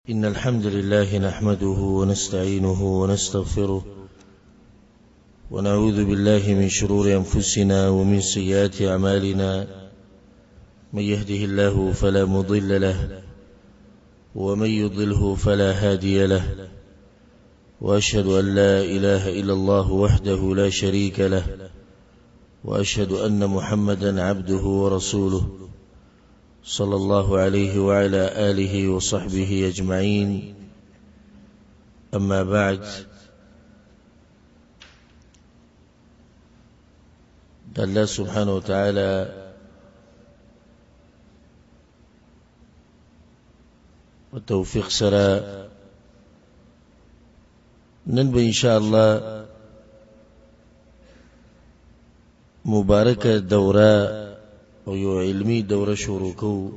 إن الحمد لله نحمده ونستعينه ونستغفره ونعوذ بالله من شرور أنفسنا ومن سيئات أعمالنا، من يهده الله فلا مضل له ومن يضله فلا هادي له، وأشهد أن لا إله إلا الله وحده لا شريك له، وأشهد أن محمدا عبده ورسوله صلى الله عليه وعلى آله وصحبه أجمعين. أما بعد، الله سبحانه وتعالى وتوفیق سره نن به ان شاء الله مبارکه دوره او یو علمی دوره شروع کوو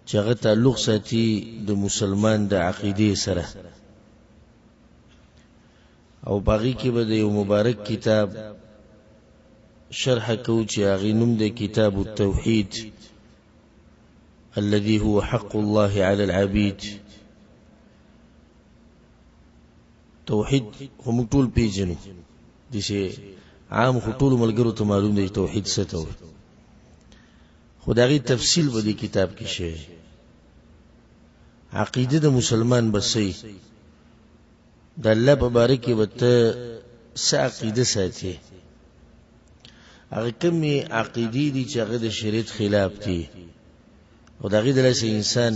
چې هغه تعلق ساتي د مسلمان د عقیدې سره، او باغی کې به د یو مبارک کتاب شرح کوو چې هغې نوم دی کتاب التوحید الذي هو حق الله على العبيد. توحید خو موږ ټول پیژنو، داسې عام خو ټولو ملګرو ته معلوم دی توحید څه ته وایي، خو د هغې تفصیل به دې کتاب کې شوی. عقیده د مسلمان به څه وي، د الله په باره کې به ته څه عقیده ساتې، هغه کومې عقیدې دي چې هغه د شریعت خلاف دي او د هغې د لاسه انسان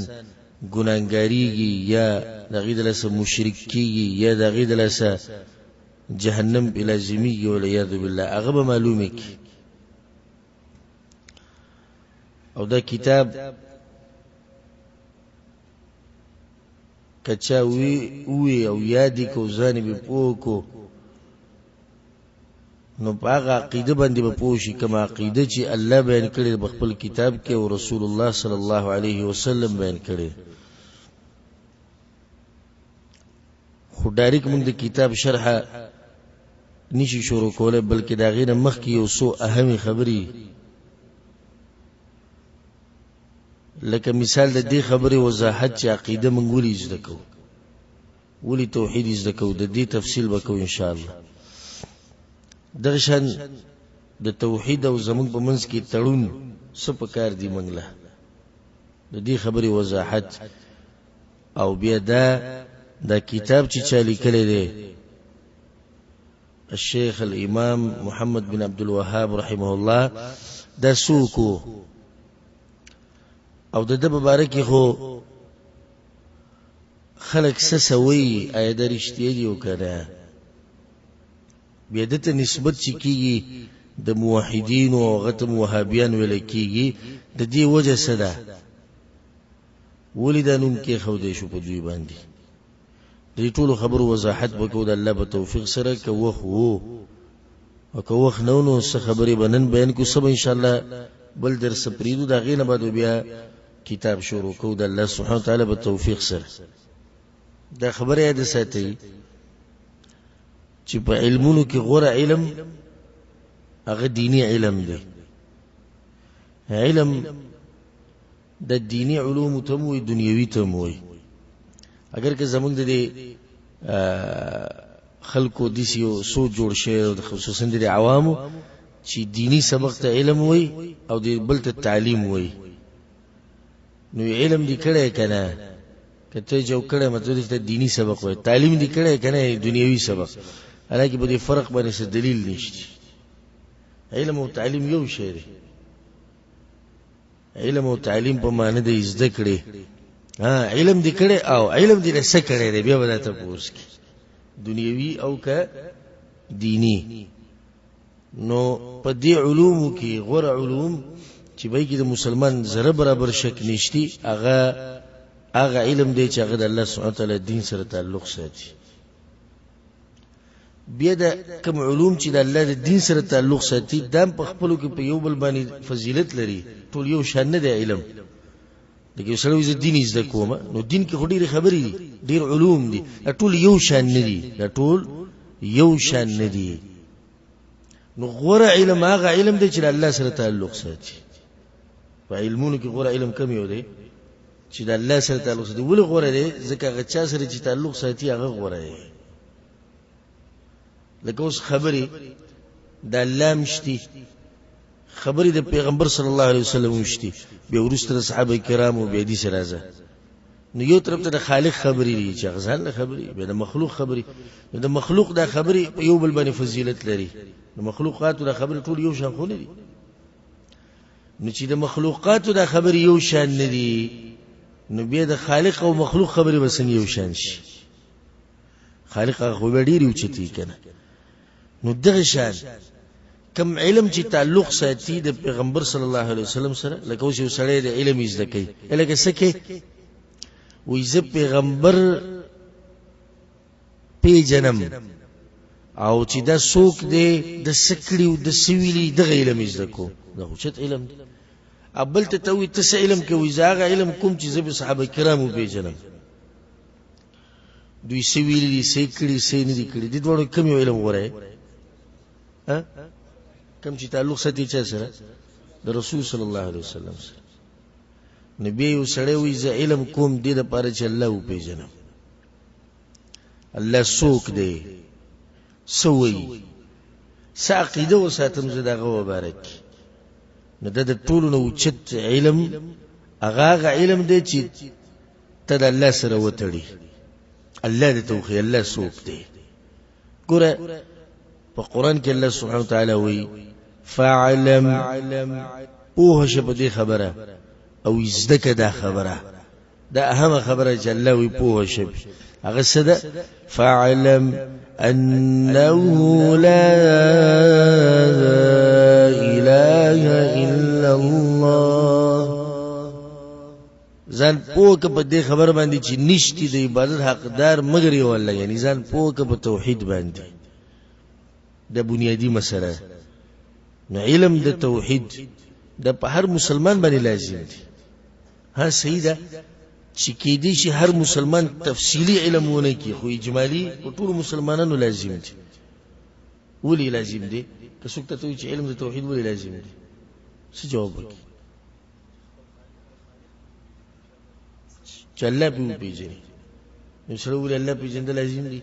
ګناهګاریږي، یا د هغې د لاسه مشرک کیږي، یا د هغې د لاسه جهنم پې لازمیږي والعیاذ بالله، هغه به معلومې کړي. او دا کتاب که چا وی او یاد یې کړو، ځان یې پرې پوه کړو، نو په هغه عقیده باندې به پوه شي کومه عقیده چې الله بیان کړې په خپل کتاب کې او رسول الله صلی الله علیه وسلم بیان کړې. خو ډایرک موږ د کتاب شرح نشي شروع کولی، بلکې د هغې نه مخکې یو څو اهمې خبرې، لکه مثال د دې خبرې وضاحت چې عقیده موږ ولې زده کوو، ولې توحید زده کوو، د دې تفصیل به کوو انشاءالله. دغه شان د توحید او زموږ په منځ کې تړون څه پکار دی موږ له، د دې خبرې وضاحت. او بیا دا کتاب چې چا لیکلی دی، الشیخ الامام محمد بن عبد الوهاب رحمه الله، دا څوک و او د ده په باره کې خو خلک څه څه وایي، آیا دا رښتیا دي او که نه؟ بیا ده ته نسبت چې کېږي د موحدینو او هغه ته وهابیان ویل کېږي، د دې وجه څه ده؟ ولې دا نوم کېښودی شو په دوی باندې؟ د دې ټولو خبرو وضاحت به کوو د الله په توفیق سره، که وخت وو او که وخت نه و نو څه خبرې به نن بیان کړو، څه به انشاءالله بل درس پرېږدو، د هغې نه بعد به بیا کتاب شروع کوو د الله سبحانه وتعالی په توفیق سره. دا خبره یاد ساتئ چې په علمونو کې غوره علم هغه دینی علم دی. علم د دینی علوم ته وایي، دنیوي ته وایي. اگر که زمونږ د دې خلکو داسې یو سوچ جوړ شوی، خصوصا د دې عوامو، چې دینی سبق ته علم وایي او د بل ته تعلیم وایي. نو علم دې کړی که نه؟ که ته جو کړی مطلب دې ته دینی سبق وایي، تعلیم دې کړی که نه دنیوي سبق. حالانکه په دې فرق باندې څه دلیل نشته. علم او تعلیم یو شی دی. علم او تعلیم په معنی د زده کړې، ها علم دې کړی او علم دې څه کړی دی، بیا به دا تپوس کړي دنیوي او که دینی. نو په دې علومو کې غوره علوم چې به کې د مسلمان ذره برابر شک نشتی، هغه علم دی چې هغه د الله سبحانه وتعالی دین سره تعلق ساتي. بیا د کوم علوم چې د الله د دین سره تعلق ساتي، دا په خپلو کې په یو بل باندې فضیلت لري، ټول یو شان نه دی علم. لکه یو سړی وایي زه دین زده کوم، نو دین کې خو ډېرې خبرې دي، ډېر علوم دي، دا ټول یو شان نه دي، دا ټول یو شان نه دي. نو غوره علم هغه علم دی چې له الله سره تعلق ساتي. په علمونو کې غوره علم کوم یو دی؟ چې د الله سره تعلق ساتي. ولې غوره دی؟ ځکه هغه چا سره چې تعلق ساتي هغه غوره دی. لکه اوس خبرې د الله مشتي، خبرې د پیغمبر صلی الله علیه وسلم مشتي، بیا وروسته د صحابه کرامو بیا دې سره راځه. نو یو طرف ته د خالق خبرې دي چې هغه ځان له خبرې، بیا د مخلوق خبرې. نو د مخلوق دا خبرې په یو بل باندې فضیلت لري. د مخلوقاتو دا خبرې ټول یو شان خو نه دي. نو چې د مخلوقاتو دا خبرې یو شان نه دي، نو بیا د خالق او مخلوق خبرې به څنګه یو شان شي؟ خالق هغه خو به ډېرې اوچتې که نه. نو دغه شان کم علم چې تعلق ساتي د پیغمبر صلی الله علیه وسلم سره، لکه اوس یو سړی د علم یې زده کوي، لکه څه کوي؟ وایي زه پیغمبر پیژنم او چې دا څوک دی، د څه کړي او د څه ویلي، دغه علم یې زده کوم. دا خو چت علم دی. او بل ته ته وایي ته څه علم کوې؟ زه هغه علم کوم چې زه به صحابه کرامو پېژنم، دوی څه ویلي دي، څه یې کړي، څه یې نه دي کړي. دې دواړو کوم یو علم غوره؟ کوم چې تعلق ساتي چا سره؟ د رسول صلی الله علیه وسلم سره. نو بیا یو سړی وایي زه علم کوم دې دپاره چې الله وپېژنم، الله څوک دی، څه وایي، څه عقیده وساتم زه د هغه مبارک. نو دا د ټولو نه اوچت علم هغه هغه علم دی چې ته د الله سره وتړي، الله دې ته وښیي الله څوک دی. ګوره په قرآن کې الله سبحانه وتعالی وایي فعلم، پوه شه په دې خبره او زده که دا خبره. دا اهمه خبره چې الله وایي پوه شه، هغه څه ده؟ فعلم انه لا اله الا الله. ځان پوه که په دې خبره باندې چې نشتی د عبادت حقدار مګر یو الله، یعنی ځان پوه که په توحید باندې. دا بنیادی مسله. نو علم د توحید د په هر مسلمان باندې لازم دی. ها صحیح ده چې کېدای شي هر مسلمان تفصیلي علم ونه کړي، خو اجمالي په ټولو مسلمانانو لازم دی. ولې لازم دی؟ که څوک ته وایي چې علم د توحید ولې لازم دی، څه جواب ورکړي؟ چې الله پرې وپېژني. نو سړی ولې الله پېژندل لازم دي؟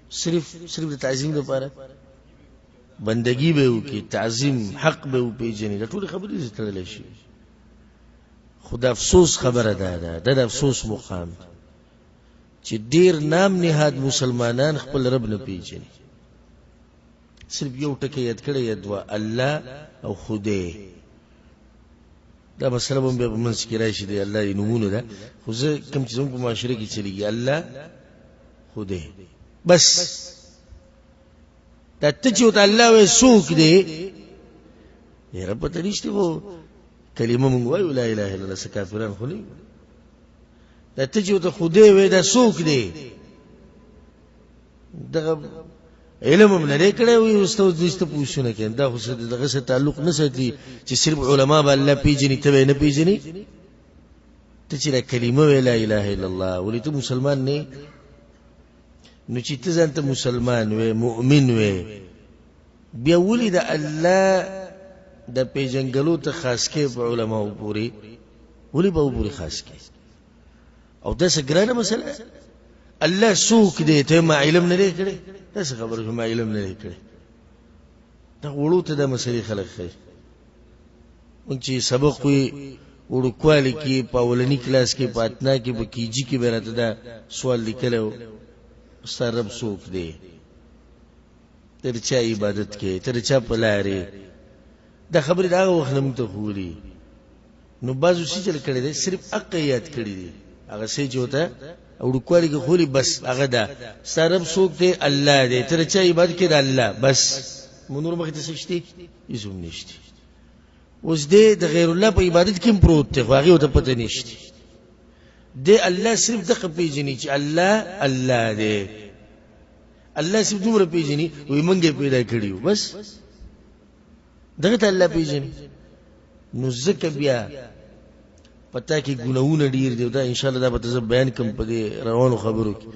صرف د تعظیم لپاره بندگی به وکړي، تعظیم حق به وپېژني، دا ټولې خبرې دې تړلی شي. خو د افسوس خبره دا ده، دا د افسوس مقام دی چې ډېر نام نهاد مسلمانان خپل رب نه پېژني. صرف یو ټکی یاد کړی یا دوه، الله او خدای. دا مسله به بیا په منځ کې راشي، د الله د نومونو ده، خو زه کوم چې زموږ په معاشره کې چلېږي الله خدای بس. دا ته چې ورته الله وایې څوک دی، یاره پته نشته، خو کلمه مونږ وایو لا اله الا الله، څه کافران خو نه یو. دا ته چې ورته خدای وایې دا څوک دی، دغه علم هم نه دی کړی. وایي استاد دوی څه پوښتنه کوي، دا خو څه دغه څه تعلق نه ساتي چې صرف علما به الله پېژني، ته به یې نه پېژني. ته چې دا کلمه وایې لا اله الا الله، ولې ته مسلمان نه؟ نو چې ته ځان ته مسلمان وې، مؤمن وې، بیا ولې د الله د پېژنګلو ته خاص کې په علماو پورې، ولې به پورې خاص کې؟ او دا څه ګرانه مسله؟ الله څوک دی ته ما علم نه دی کړی؟ دا څه خبره ما علم نه دی کړی؟ دا وړو ته دا مسلې خلک ښایي. موږ چې سبق وي وړوکوالي کې په اولني کلاس کې په اتنا کې په کیجي کې به راته دا سوال لیکلی و، ستا رب څوک دی، ته د چا عبادت کوې، ته د چا په لارې؟ دا خبرې د هغه وخت نه موږ ته ښوولي. نو بعضو څه چل کړی دی، صرف حق یې یاد کړي دي، هغه څه چې ورته وړوکوالي کې ښوولي بس هغه ده. ستا رب څوک دی؟ الله دی. ته د چا عبادت کوې؟ د الله. بس مو نور مخې ته څه شته؟ هېڅ هم نشته. اوس دی د غیر الله په عبادت کې هم پروت دی، خو هغې ورته پته نشته. دی الله صرف دغه پېژني چې الله الله دی، الله صرف دومره پېژني وایي موږ یې پیدا کړي یو، بس دغه ته الله پېژني. نو ځکه بیا په تا کې ګناهونه ډېر دي، دا انشاءالله دا به ته زه بیان کړم په دې روانو خبرو کې،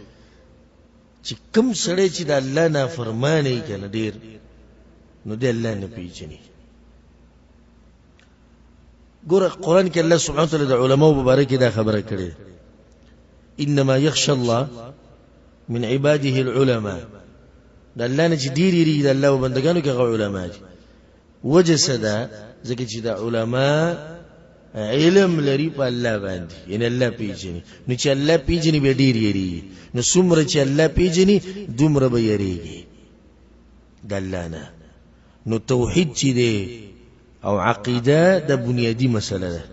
چې کوم سړی چې د الله نافرمانه وي که نه ډېر، نو دی الله نه پېژني. ګوره قرآن کې الله سبحانه وتعالی د علماو مبارک دا خبره کړې، انما يخشى الله من عباده العلماء. د الله نه چې ډېر یریږي د الله په بندګانو کې هغه علما دي. وجه څه ده؟ ځکه چې دا علما علم لري په الله باندې، یعنی الله پیژني. نو چې الله پیژني بیا ډېر یریږي، نو څومره چې الله پیژني دومره به یریږي د الله نه. نو توحید چې دی او عقیده د بنیادی مسله ده.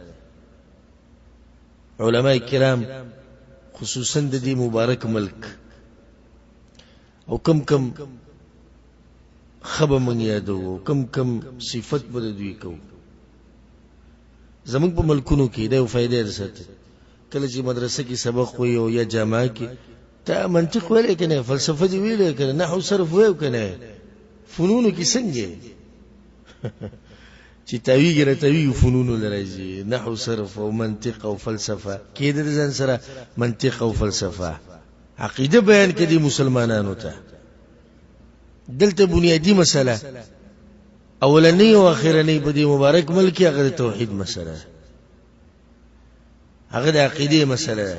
علما کرام خصوصا د دې مبارک ملک او کم کم خبه مونږ یادو، کم کم صفت به د دوی کوو. زمونږ په ملکونو کې دا یو فایده ده ساتي، کله چې مدرسه کې سبق وایي او یا جامعه کې تا منطق ویلی که نه، فلسفه دې ویلې که نه، نحو صرف ویو که نه، فنونو کې څنګه چې تاویږي را تاویږي فنونو له راځي، نحو صرف او منطق او فلسفه کېده د ځان سره منطق او فلسفه عقیده بیان کړي مسلمانانو ته. دلته بنیادی مسله اولنۍ او اخرنۍ په دې مبارک ملک کې هغه د توحید مسله، هغه د عقیدې مسله ده.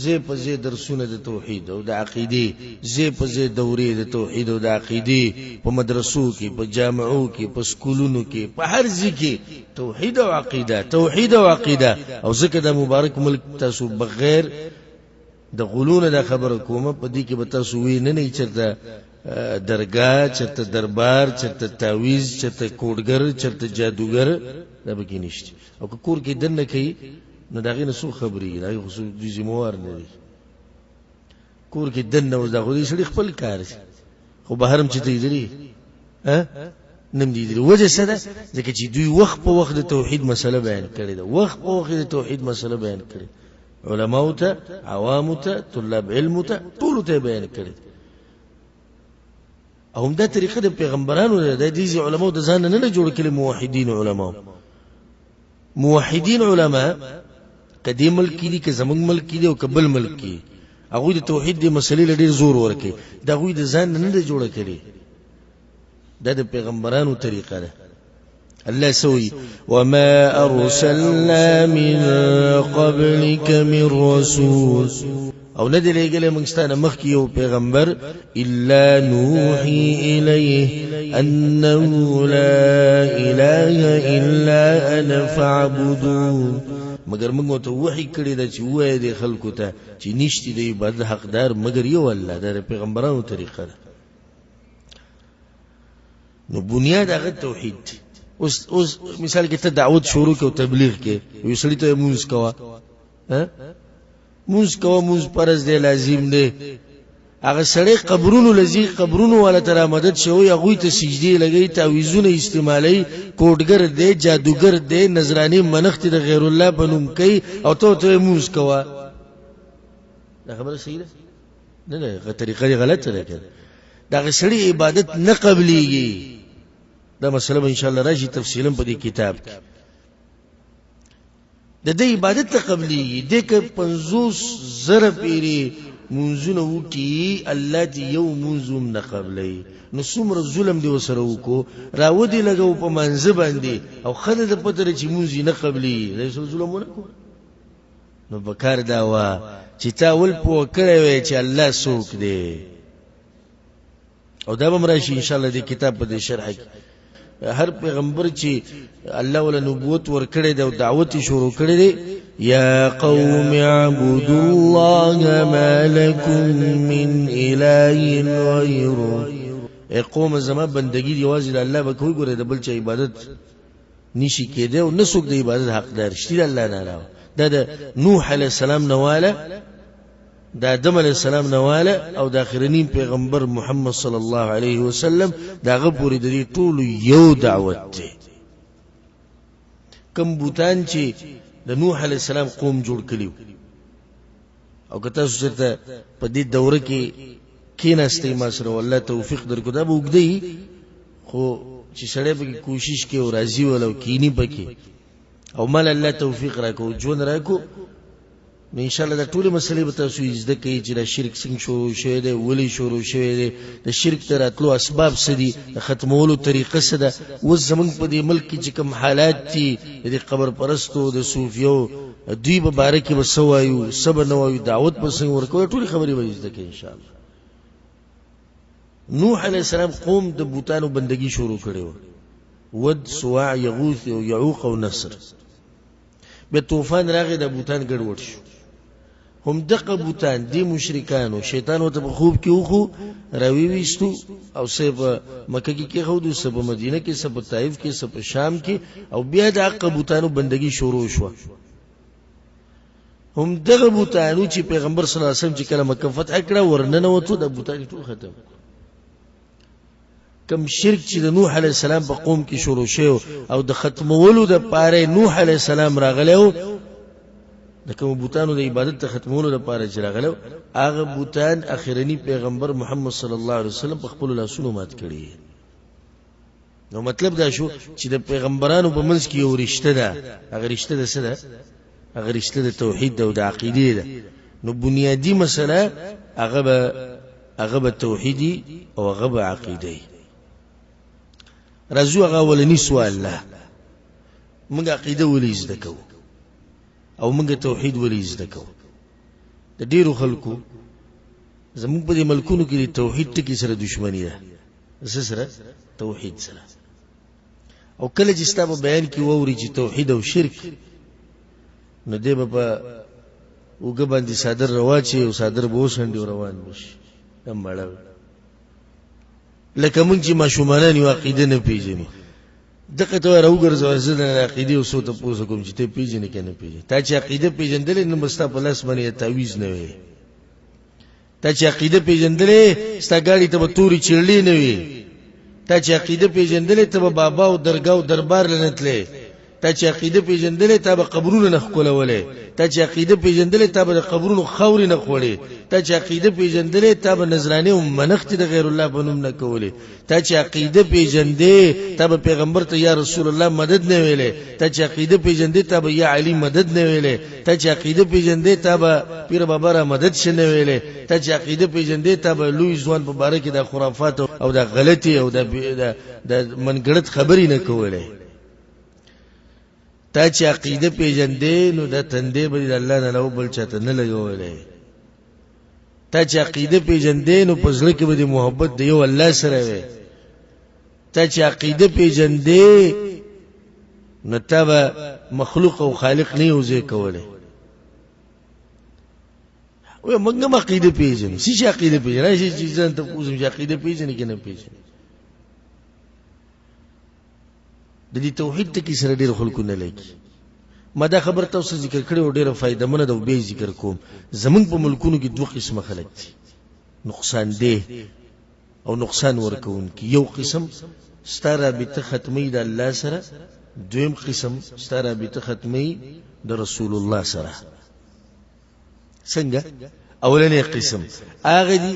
زه په زه درسونه د توحید او د عقیدې، زه په زه دورې د توحید او د عقیدې په مدرسو کې، په جامعو کې، په سکولونو کې، په هر ځای کې توحید او عقیده، توحید او عقیده. او ځکه د مبارک ملک تاسو بغیر د غلونه دا خبره کومه، په دې کې به تاسو وی نه نه چرته درگاه، چرته دربار، چرته تعویز، چرته کوډګر، چرته جادوګر، دا به کې نشته. او که کور کې دننه کوي نو د هغې نه څوک خبرېږي؟ د هغې خو څوک دوی ذمهوار نه دي. کور کې دننه اوس دا خو دې سړي خپل کار دی، خو بهر هم چې ته لیدلي نه هم لیدلي. وجه څه ده؟ ځکه چې دوی وخت په وخت د توحید مسله بیان کړې ده، وخت په وخت د توحید مسله بیان کړې، علماو ته، عوامو ته، طلاب علمو ته، ټولو ته بیان کړې. او همدا طریقه د پیغمبرانو ده. د دې علماو د ځان نه نه جوړ کړي موحدین علماو. موحدین علما کدی ملک کې دي، که زمونږ ملک کې دي او که بل ملک کې، هغوی د توحید د مسلې له ډېر زور ورکوي. د هغوی د ځان نه نه جوړه کړي، دا د پیغمبرانو طریقه ده. الله سوي وما أرسلنا من قبلك من رسول، او نه دی لېږلی موږ ستا نه مخکې یو پیغمبر، الا نوحي الیه انه لا اله الا انا فاعبدون. مګر موږ ورته وحي کړې ده چې ووایه دې خلکو ته چې نشته د عبادت حقدار مګر یو الله. دا د پیغمبرانو طریقه ده. نو بنیاد هغه توحید دی. اوس مثال کې ته دعوت شروع کې او تبلیغ کې یو سړي ته مونځ کوه، مونځ کوه، مونځ فرض دی، لازم دی. هغه سړی قبرونو لذي، قبرونو والا ته را مدد شوی، هغوی ته سجدې لګوي، تعویذونه استعمالوي، کوډګر دی، جادوګر دی، نذرانې منښتې د غیر الله په نوم کوي، او ته ورته وایې مونځ کوه. دا خبره صحیح ده؟ نه نه، هغه طریقه دې غلطه ده که د هغه سړي عبادت نه قبلېږي. دا مسله به انشاءالله راشي تفصیلا په دې کتاب کې. د دې عبادت ته قبلېږي. دې که 50,000 پیرې مونځونه وکړي، الله دې یو مونځ هم نه قبلوي. نو څومره ظلم دې ورسره وکړو، راودې لګو په مانځه باندې، او ښه ده پته ده چې مونځ یې نه قبلېږي، دا یې سره ظلم ونه کړو. نو پکار دا وه چې تا اول پوه کړی وی چې الله څوک دی. او دا به هم راشي انشاءالله دې کتاب په دې شرح کې. هر پیغمبر چې الله ولا نبوت ورکړی دی او دعوت یې شروع کړی دی، یا قوم اعبدوا الله ما لكم من اله غیره. ای قوم زما بندگی دی یوازې د الله به کوئ، ګوره د بل چا عبادت نشي کېدی او نه څوک د عبادت حقدار شته د الله نه علاوه. دا د نوح علیه السلام نه واله، د آدم علیه السلام نه واله، او د آخرني پیغمبر محمد صلی الله علیه وسلم د هغه پورې د دې ټولو یو دعوت دی. کوم بوتان چې د نوح علیه السلام قوم جوړ کړي، او که تاسو چېرته په دې دوره کې کېناستئ ما سره، والله توفیق درکړو، دا به اوږده وي، خو چې سړی پکې کوشش کوي او راضي وله او کیني پکې، او مال الله توفیق راکړو، ژوند راکړو. نو ان شاء الله دا ټول مسلې به تاسو زده کړئ چې دا شرک څنګه شروع شوی دی، ولې شروع شوی دی، د شرک ته راتلو اسباب څه دي، د ختمولو طریقه څه ده. اوس زمونږ په دې ملک کې چې کوم حالات دي، د دې قبر پرستو، د صوفیو، دوی په باره کې به څه وایو، څه به نه وایو، دعوت به څنګه ورکوو، ټولې خبرې به زده کړئ ان شاء الله. نوح علیه السلام قوم د بوتانو بندگی شروع کړې وه، ود، سواع، یغوث او یعوق او نصر. بیا طوفان راغی، د بوتان ګډوډ شو. هم دغه بوتان دی مشرکانو شیطان ورته په خوب کې وخو راوی ویستو او څه په مکه کې کېښودو، څه په مدینه کې، څه په طایف کې، څه په شام کې، او بیا د هغه بوتانو بندگی شروع شوه. هم دغه بوتانو چې پیغمبر صلی الله علیه وسلم چې کله مکه فتح کړه ورننوتو، د بوتان ټول ختم. کم شرک چې د نوح علیه السلام په قوم کې شروع شوی او د ختمولو د پاره نوح علیه السلام راغلی و، د کوم بوتانو د عبادت د ختمولو د پاره چې راغلی و، هغه بوتان اخرني پیغمبر محمد صلی الله علیه وسلم په خپلو لاسونو مات کړي. نو مطلب دا شو چې د پیغمبرانو په منځ کې یو رشته ده، هغه رشته ده څه ده؟ هغه رشته د توحید ده او د عقیدې ده. نو بنیادي مسله هغه به توحیدي او هغه به عقیده وي. راځو هغه اولني سوال له، موږ عقیده ولې زده کوو او موږ توحید ولې زده کوو؟ د ډېرو خلکو زموږ په دې ملکونو کې د توحید ټکي سره دښمني ده. څه سره؟ توحید سره. او کله چې ستا په بیان کې واوري چې توحید او شرک، نو دی به په اوږه باندې څادر رواچي او څادر به وڅنډي او روان به شي. دا مړه وي. لکه موږ چې ماشومانان یو عقیده نه پېژنو، دغه ته وایي راوګرځوه، زه د عقیدې اوس ورته پوه کوم چې ته پېژنې که نه پېژنې. تا چې عقیده پېژندلې نو به ستا په لاس باندې تعویذ نه وي. تا چې عقیده پېژندلې ستا ګاډي ته به تورې چیرلې نه وي. تا چې عقیده پېژندلې ته به بابا او درګاه او دربار له نه تلې. تا چې عقیده پېژندلې تا به قبرونه نه ښکلولې. تا چې عقیده پېژندلې تا به د قبرونو خاورې نه خوړې. تا چې عقیده پېژندلې تا به نذرانې او منښتې د غیر الله په نوم نه کولې. تا چې عقیده پېژندې تا به پیغمبر ته یا رسول الله مدد نه ویلې. تا چې عقیده پېژندې تا به یا علی مدد نه ویلې. تا چې عقیده پېژندې تا به پیر بابا را مدد شه نه ویلې. تا چې عقیده پېژندې تا به لوی ځوان په باره کې دا خرافات او دا غلطي او دا منګړت خبرې نه کولې. تا چې عقیده پېژندې نو دا تندې به د الله نه علاوه بل چاته نه لګولې. تا چې عقیده پېژندې نو په زړه کې به د محبت د یو الله سره وي. تا چې عقیده پېژندې نو تا به مخلوق او خالق نه یو ځای کولی. وایي موږ هم عقیده پېژنو، څه شي عقیده پېژنو؟ راشي چې ځان ته پوه شم چې عقیده پېژنې که نه پېژنې. د دې توحید ټکي سره ډېر خلکو نه لګي. ما دا خبر تاسو ذکر کړې او ډېره فایدهمنه ده او بیا یې ذکر کوم. زمونږ په ملکونو کې دوه قسمه خلک دي، نقصان دی او نقصان ورکوونکي. یو قسم ستا رابطه ختموي د الله سره، دویم قسم ستا رابطه ختموي د رسول الله سره. څنګه؟ اولنې قسم هغه دي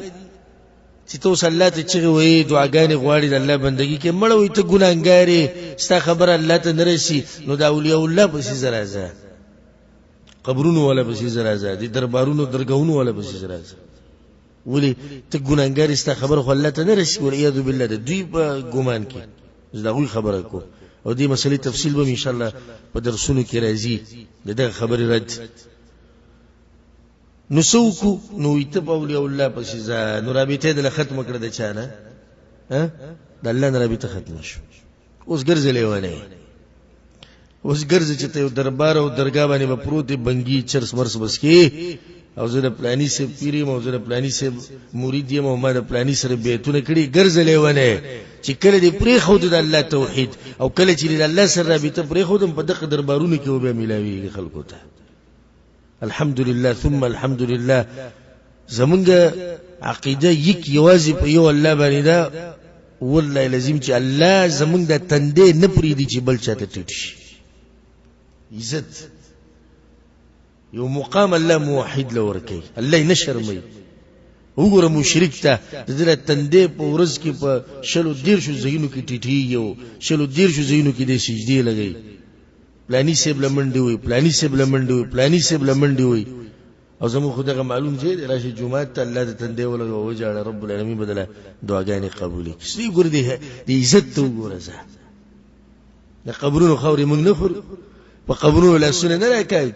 چې ته اوس الله ته چغې وهې، دعاګانې غواړې، د الله بندګي کوې، مړه وایي ته ګناهګار یې، ستا خبره الله ته نه رسي، نو د اولیاء الله پسې ځه راځه، قبرونو والا پسې ځه راځه، د دربارونو درګاهونو والا پسې ځه راځه. ولې ته ګناهګار یې، ستا خبره خو الله ته نه رسي، والعیاذ بالله. د دوی په ګمان کې زه د هغوی خبره کوم، او دې مسلې تفصیل به انشاءالله په درسونو کې راځي، د دغه خبرې رد. نو څه وکړو؟ نو وایي ته په اولیاء الله پسې ځه. نو رابطه یې دله ختمه کړه د چا نه؟ د الله نه رابطه ختمه شو. اوس ګرځې لیونی، اوس ګرځې چې ته یو دربار او درګاه باندې به پروت یې، بنګي چرس مرس بس کې، او زه د پلاني صاحب پیر یم او زه د پلاني صاحب مرید یم او ما د پلاني سره بیعتونه کړي. ګرځې لیونی چې کله دې پرېښود د الله توحید او کله چې دې د الله سره رابطه پرېښود، هم په دغه دربارونو کې به میلاویږي خلکو ته. الحمدلله ثم الحمدلله زمونږ عقیده یک یوازې په یو الله باندې ده، والله لازم چې الله زمونږ د تندې نه پرېږدي چې بل چاته ټیټ شي. عزت یو مقام الله موحد له ورکوي، الله یې نه شرموي. وګوره مشرک ته د ده تندې په ورځ کې په شلو دېرشو ځایونو کې ټیټېږي او شلو دېرشو ځایونو کې دی سجدې لګوي، پلانی صاحب له منډې وي، پلانی صاحب له منډې وي، پلانی صاحب له منډې وي. او زموږ خو دغه معلوم ځای دی، راشي جومات ته، الله د تندې ولګوه، وژاړه، رب العالمین به دله دعاګانې قبولې کړي. څه ګوره دې عزت ته وګوره، ځه د قبرونو خاورې موږ نه خورو، په قبرونو لاسونه نه راکاږو.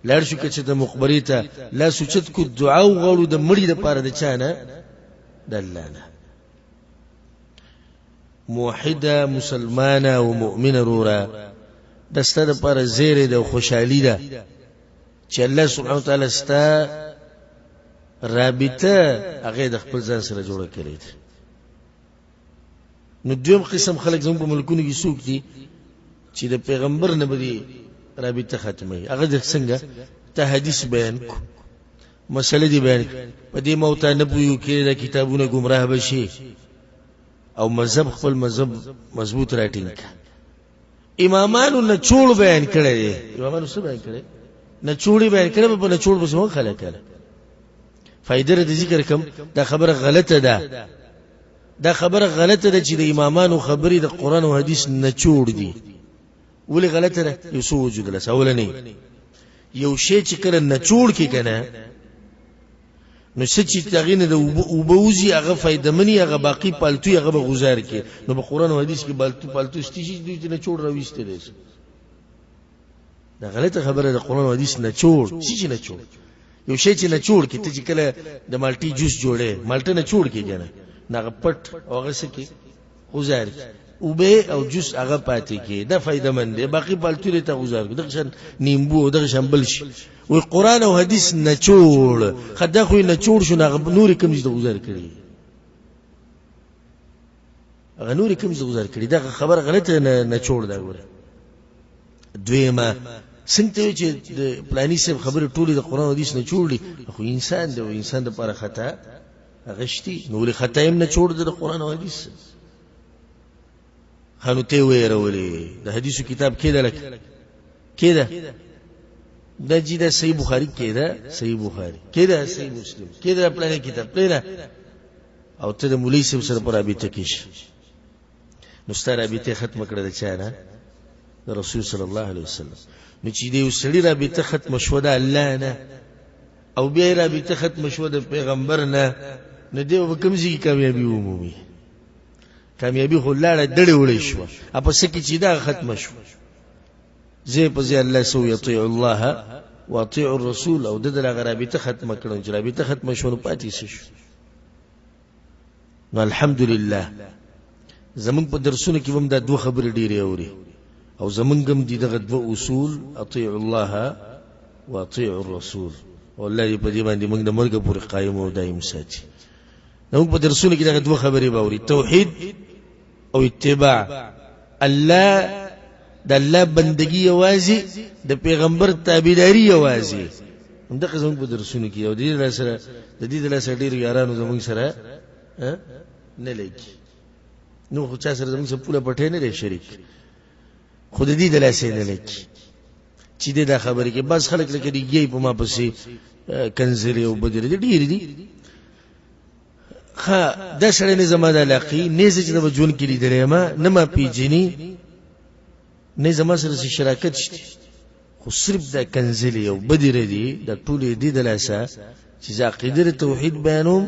لاړ شو که چې د مقبرې ته لاس اوچت کړو، دعا وغواړو د مړي دپاره د چا نه؟ د الله نه. موحده مسلمانه او مؤمنه روره، دا ستا دپاره زیری ده او خوشحالي ده چې الله سبحانه وتعالی ستا رابطه هغه د خپل ځان سره جوړه کړې ده. نو دویم قسم خلک زموږ په ملکونو کې څوک دي چې د پیغمبر نه به دي رابطه ختموي. هغه د څنګه ته حدیث بیان کو، مسله دې بیان کړه، په دې موته نه پوهیو کې دا کتابونه ګمراه به شي او مذهب خپل مذهب مضبوط راټینګ کړه. امامانو نچوړ بیان کړی دی، امامانو څه بیان کړی؟ نچوړي بیان کړی، په نچوړ پسې مو خلک کړه. فایده د ذکر کوم، دا خبره غلطه ده، دا خبره غلطه ده چې د امامانو خبرې د قرآن او حدیث نچوړ دي. ولې غلطه ده؟ یو څو وجود لس. اولنې یو شی چې کله نچوړ کې کنه، نو څه چې هغې نه د اوبه وځي هغه فایدهمني، هغه باقي پالتوی هغه به غوزار کې. نو په قرآن او حدیث کې پالتو شته چې دوی ته نچوړ راویستی دی. دا غلطه خبره ده. قرآن او حدیث نچوړ څه چې نچوړ، یو شی چې نچوړ کې، ته چې کله د مالټي جوس جوړې، مالټه نچوړ کې کنه، نو هغه پټ او هغه څه کې غوزار کې، اوبه او جوس هغه پاتې کې، دا فایده مند دی، باقي پالتو ته غوزار کې. دغه شان نیمبو او دغه شان بل شي. وی قرآن او حدیث نچوړ، خدا خو نچوړ شو، هغه نورې کوم ځای ته غوزار کړي، هغه نورې کوم ځای ته غوزار کړي. دغه خبره غلطه نه نچوړ ده. ګوره دویمه څنګه ته چې د پلاني صاحب خبرې ټولې د قرآن او حدیث نه جوړ دي، خو انسان دی او انسان دپاره خطا هغه شتي، نو ولې خطا یې هم نه جوړ دی د قرآن او حدیث؟ ښه نو ته یې ویرولې، د حدیثو کتاب کېده لکه کېده دا جی دا صحیح بخاری کېده، صحیح بخاری کېده، صحیح مسلم کېده، پلاني کتاب پرېږده، او ته د مولوي صاحب سره په رابطه کې شې، نو ستا رابطه ختمه کړه د چا نه؟ د رسول صلی الله علیه وسلم. نو چې د یو سړي رابطه ختمه شوه د الله نه، او بیا یې رابطه ختمه شوه د پیغمبر نه، نو دی به کوم ځای کې کامیابي ومومي؟ کامیابي خو لاړه دړې وړې شوه، په څه کې چې دا ختمه شوه، ځای په ځای الله سو یطیع الله واطیع الرسول، او د دغه رابطه ختمه کړه، چې رابطه ختمه شوه نو پاتې څه شو؟ نو الحمدلله زمونږ په درسونو کې هم دا دوه خبرې ډېرې اوري، او زمونږ هم دي دغه دوه اصول، اطیع الله واطیع الرسول، او الله دې په دې باندې موږ د مرګ پورې قایم او دایم ساتي. زمونږ په درسونو کې دغه دوه خبرې به اوري، توحید او اتباع. الله د الله بندگی یوازې، د پیغمبر تابعداري یوازې، همدغه زموږ په درسونو کې. او د دې سره د دې له سره ډېرو یارانو زموږ سره نه لګي، نو خو چا سره زموږ سره پوله پټی نه دی شریک، خو د دې د لاسه نه لګي چې دې دا خبرې کې بعض خلک لکه دي یې په ما پسې کنځلې او بدرې دي ډېرې دي. ښه دا سړی نه زما د علاقې نه، زه چې د ژوند کې لیدلی یم، نه ما پېژني، نه زما سره څه شراکت شته، خو صرف دا کنځلې او بدې ردي دا ټولې دې د لاسه چې زه عقیده د توحید بیانوم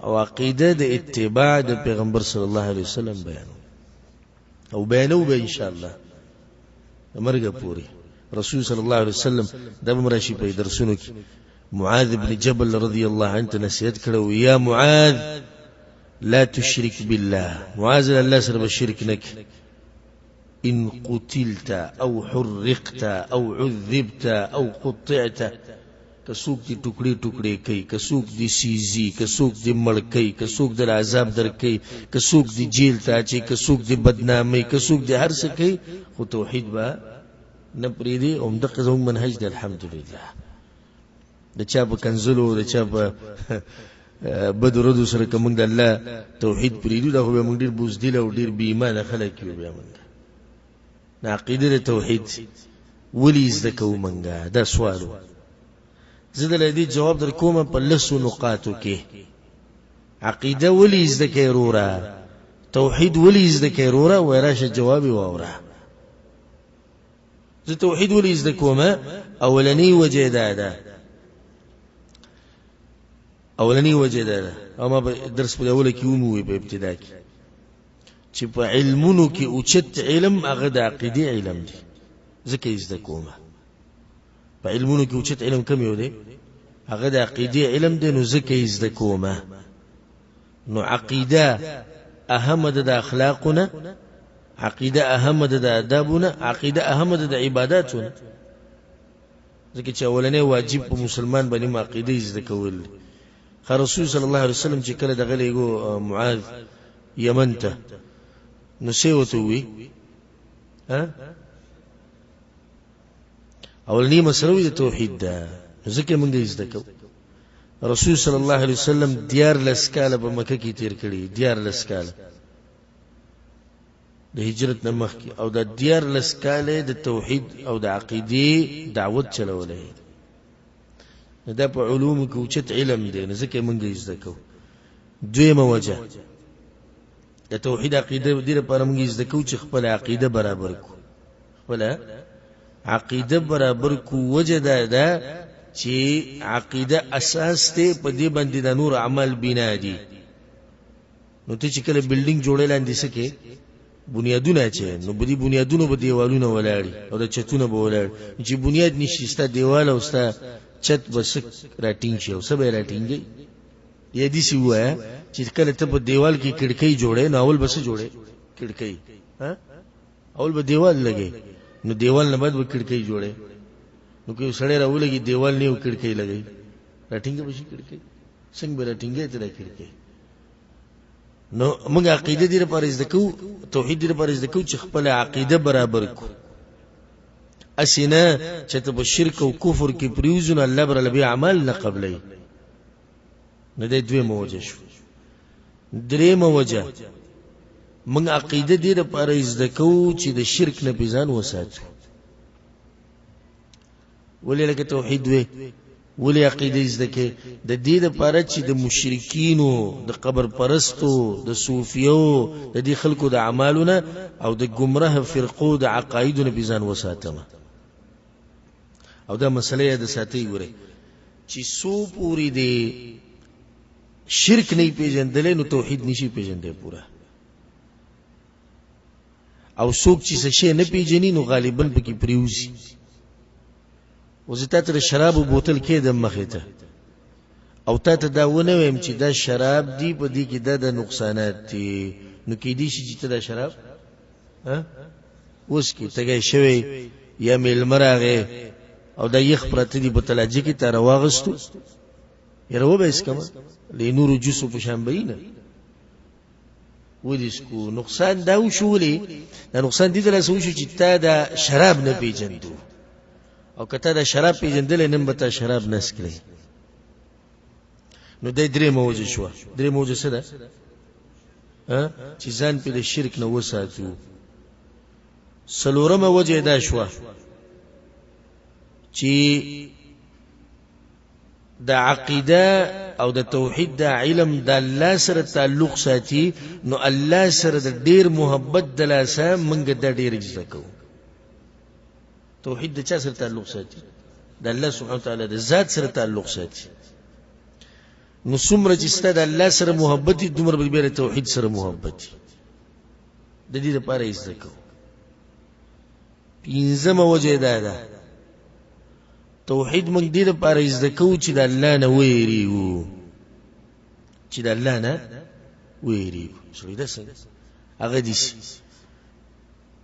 او عقیده د اتباع د پیغمبر صلی الله علیه وسلم بیانوم او بیانو به ان شاء الله د مرګ پورې. رسول صلی الله علیه وسلم دا به راشي په درسونو کې معاذ بن جبل رضی الله عنه ته نصیحت کړو، یا معاذ لا تشرک بالله، معاذ الله سره به شرک نه کوي، ان قتلت او حرقت او عذبت او قطعت، که څوک دې ټوکړې ټوکړې کوي، که څوک دې سیزي، که څوک دې مړ کوي، که څوک دې عذاب درکوي، که څوک دې جیل ته اچوي، که څوک دې بدناموي، که څوک دې هر څه کوي، خو توحید به نه پرېږدي. همدغه زموږ منهج دی الحمدلله. د چا په کنځلو، د چا په بدو ردو سره که موږ د الله توحید پرېږدو، دا خو بیا موږ ډېر بزدله او ډېر بې ایمانه خلک یو. بیا موږ د عقیده د توحید ولې زده کوو موږ؟ دا سوال و. زه د دې جواب در کوم په لسو نقاطو کې. عقیده ولې زده کوې وروره؟ توحید ولې زده کوې وروره؟ وایي راشه جواب یې واوره. زه توحید ولې زده کوم؟ اولنۍ وجه دا ده اولنی وجه دا ده، او ما په درس په اوله کې ومو په ابتدا کې چې په علمونو کې اوچت علم هغه د عقیدې علم دی، ځکه یې زده کومه. په علمونو کې اوچت علم کوم یو دی؟ هغه د عقیدې علم دی، نو ځکه یې زده کومه. نو عقیده اهم ده د اخلاقونه، عقیده اهم ده د آدابونه، عقیده اهم ده د عباداتونه. ځکه چې اولنی واجب په مسلمان باندې عقیده زده کول دي. خو رسول صلی الله علیه وسلم چې کله دغه لېږو معاذ یمن ته، نو څه ورته ووی؟ ها، اولنی مسله وی د توحید ده، نو ځکه موږ یې زده کوو. رسول صلی الله علیه وسلم 13 کاله په مکه کې تیر کړي، 13 کاله د هجرت نه مخکې، او د 13 کاله د توحید او د عقیدې دعوت چلولی. دا په علومو کې اوچت علم دی، نو ځکه موږ یې زده کوو. دویمه وجه د توحید عقیده دې لپاره موږ یې زده کوو چې خپله عقیده برابر کړو، خپله عقیده برابر کړو. وجه دا ده چې عقیده اساس دی، په دې باندې د نور اعمال بنا دي. نو ته چې کله بلډینګ جوړې لاندې څه کې بنیادونه اچوې، نو په دې بنیادونو به دیوالونه ولاړي او د چتونه به ولاړ. چې بنیاد نشي، ستا دیوال او ستا چت به څه راټینګ شي او څه به یې راټینګوي؟ یا داسې ووایه چې کله ته په دیوال کې کړکۍ جوړې، نو اول به څه جوړې؟ کړکۍ. ها، اول به دیوال لګې، نو دیوال نه بعد به کړکۍ جوړې. نو که یو سړی راولګي دیوال نه یو کړکۍ لګوي، راټینګه به شي کړکۍ؟ څنګه به راټینګې ته دا کړکۍ؟ نو موږ عقیده دې لپاره زده کوو، توحید دې لپاره زده کوو چې خپله عقیده برابر کړو. هسې نه چې ته په شرک او کفر کې پرېوځو، نو الله به راله بیا اعمال نه قبلوي. نو دا دویمه وجه شو. درېیمه وجه، موږ عقیده دې لپاره زده کوو چې د شرک نه پې ځان وساتو. ولې لکه توحید وې، ولې عقیده زده کې؟ د دې لپاره چې د مشرکینو، د قبر پرستو، د صوفیو، د دې خلکو د اعمالو نه او د ګمراه فرقو د عقایدو نه پې ځان وساتم. او دا مسله یې د ساتي ګورئ چې څو پورې دی شرک نه پیژندلی نو توحید نشي پیژندلی پوره. او څوک چې څه شی نه پیژني نو غالبا پکې پریوزي. اوس زه تا ته د شرابو بوتل کېدم مخې ته، او تا ته دا ونه وایم چې دا شراب دي، په دې کې دا د نقصانات دي، نو کېدای شي چې ته دا شراب وڅکې، تږی شوی یا مېلمه راغی او دا یخ پراته دي په تلاجه کې، تا راواغستو، یاره وبه یې څکمه، له نورو جوسو په شان به یې نه ودې څکو. نقصان دا وشو، ولې دا نقصان دې ته لاسه وشو چې تا دا شراب نه پېژندو، او که تا دا شراب پېژندلی نن به تا شراب نه څکلی. نو دا درېیمه وجه شوه. درېیمه وجه څه ده؟ چې ځان پې د شرک نه وساتو. څلورمه وجه دا شوه چې د عقیده او د توحید د علم د الله سره تعلق ساتي، نو الله سره د ډیر محبت د لاسه موږ د ډیر زده کوو. توحید د چا سره تعلق ساتي؟ د الله سبحانه وتعالی د ذات سره تعلق ساتي. نو څومره چې ستا د الله سره محبت وي، دومره به بیا د توحید سره محبت وي. د دې لپاره یې زده کوو. پنځمه وجه دا ده، توحید موږ دې لپاره زده کوو چې د الله نه ویریږو، چې د الله نه ویریږو. سړی دا څنګه؟ هغه دي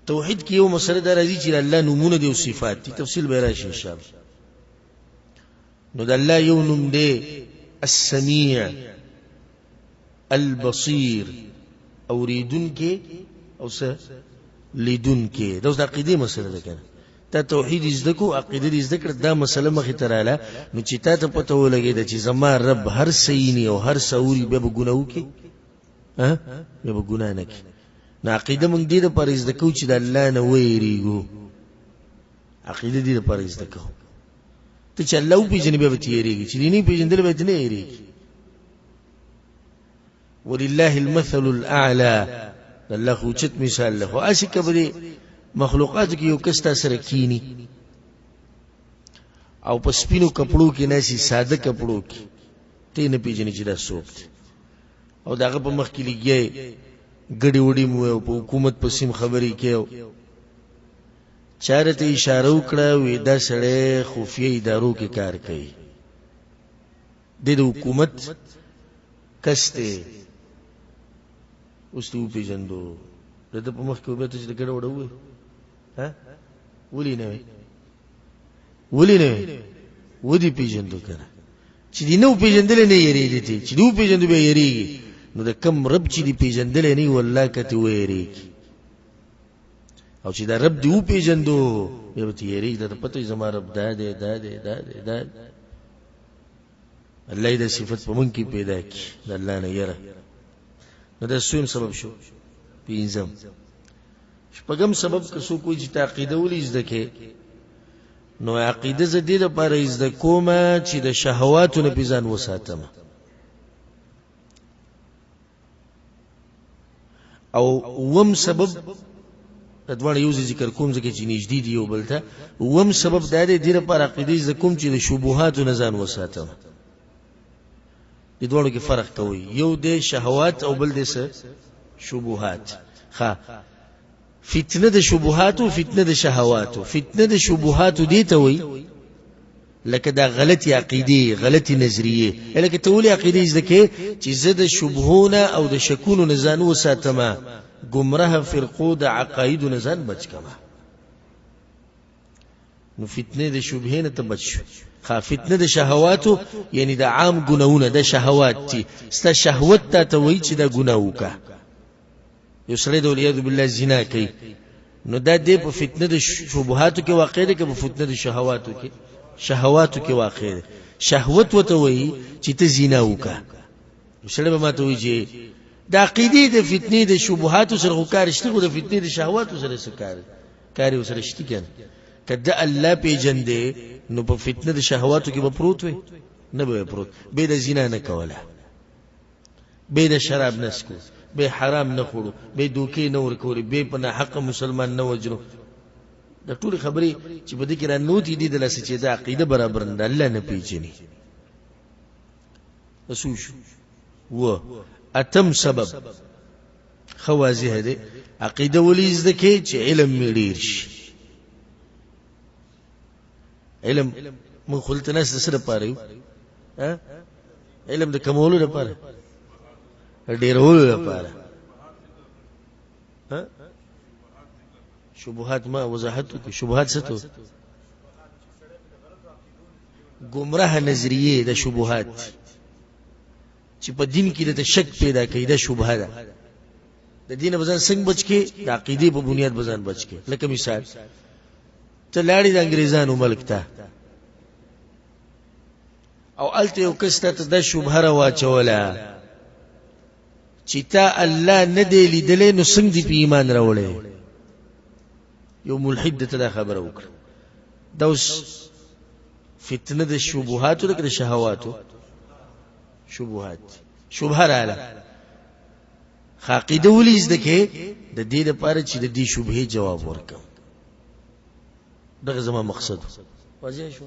توحید کې یو مسله دا راځي چې د الله نومونه دي او صفات دي، تفصیل به راشي ان شاء الله. نو د الله یو نوم دی السمیع البصیر، اوریدونکي او څه لیدونکي. دا اوس د عقیدې مسله ده کنه. تا توحید زده کو، عقیده دې زده کړه، دا مسله مخې ته راله، نو چې تا ته پته ولګېده چې زما رب هر څه ویني او هر څه اوري، بیا به ګناه وکړي؟ بیا به ګناه نه کوي. نو عقیده موږ دې لپاره زده کوو چې د الله نه ویریږو. عقیده دې لپاره زده کوو. ته چې الله وپېژنې بیا به ترې یېرېږي، چې دې نه پېژندل بیا ترې نه یېرېږي. ولله المثل الاعلى، الله خو اوچت مثال له. خو هسې که په دې مخلوقاتو کې یو کس تا سره کینی او په سپینو کپړو کې ناسي، ساده کپړو کې، ته نه پیژنې چې دا څوک دی او د هغه په مخ کې لګیا ګډې وډې مو او په حکومت په سیم خبرې کوي. چاره ته اشاره وکړه، وی دا سړی خفیه ادارو کې کار کوي، د حکومت کس دی. اوس ته وپېژندو، د ده په مخ کې به ته چې د ګډه وډه ووایې، ها ولې نه وې، ولې نه وې، ودې پېژندو که نه؟ چې دې نه وپېژندلی نه یېرېدې ته، چې دې وپېژندو بیا یېرېږي. نو د کم رب چې دې پېژندلی نه وي والله که ترې ویرېږي، او چې دا رب دې وپېژندو بیا به ترې یېرېږي، درته پته وي زما رب دا دی، دا دی، دا دی، دا دی. الله یې دا صفت په مونږ کې پیدا کړي، د الله نه یره. نو دا څویم سبب شو. پنځم شپږم سبب، که څوک وایي چې ته عقیده ولې زده کې، نو عقیده زه دې لپاره زده کوم چې د شهواتو نه پې ځان وساتم. او اووم سبب، د دواړه یو ځای ذکر کوم ځکه چې نږدې دي یو بل ته. اووم سبب دا دی، دې لپاره عقیده زده کوم چې د شبهاتو نه ځان وساتم. دې دواړو کې فرق کوي، یو دی شهوات او بل دی څه؟ شبهات. ښه، فتنه د شبهاتو، فتنه د شهواتو. فتنه د شبهاتو دی ته وایي لکه دا غلطي عقیدې، غلطي نظریې. لکه ته ولې عقیدې زده کې؟ چې زه د شبهو نه او د شکونو نه ځان وساتم، ګمراه فرقو د عقایدو نه ځان بچ کړم. نو فتنه د شبهې نه ته بچ شو. ښه، فتنه د شهواتو یعنی د عام ګناهونه، د شهوات دي، ستا شهوت تا ته وایي چې دا ګناه وکړه. یو سړی د والعیاذ بالله زنا کوي، نو دا دی په فتنه د شبهاتو کې واقع دی که په فتنه د شهواتو کې؟ شهواتو کې واقع دی. شهوت ورته وایي چې ته زنا وکړه. یو سړی به ماته وایي چې د عقیدې د فتنې د شبهاتو سره خو کار شته، خو د فتنې د شهواتو سره څه کار کار یې ورسره شته که نه؟ که د الله پېژندې نو په فتنه د شهواتو کې به پروت وي؟ نه به پروت، به د زنا نه کوله، به د شراب نه څکو، به حرام نه خوړو، به دوکې نه ورکولې، به په ناحقه مسلمان نه وژلو. د ټولې خبرې چې په دې کې راننوتې دي د لاسه چې د عقیده برابر نه ده، الله نه پېژني. څه شو؟ و اتم سبب ښه واضح دی، عقیده ولې زده کې؟ چې علم مې ډېر شي. علم موږ خو دلته ناست د څه لپاره یو؟ علم د کمولو لپاره، ډېرولو لپاره. شبهات ما وضاحت وکړو. شبهات څه ته؟ ګمراه نظریې د شبهات چې په دین کې د شک پیدا کوي، دا شبهه ده. د دین به ځان څنګه بچ کې؟ د عقیدې په بنیاد به ځان بچ کې. لکه مثال، ته لاړې د انګریزانو ملک ته او هلته یو کس ته دا شبهه راواچوله چې تا الله نه دی لیدلی نو څنګه دې په ایمان راوړی؟ یو ملحد ته دا خبره وکړه. دا اوس فتنه د شبهاتو ده که د شهواتو؟ شبهات، شبهه راله. ښه، عقیده ولې زده کې؟ د دې لپاره چې د دې شبهې جواب ورکړم. دغه زما مقصد واضح شو.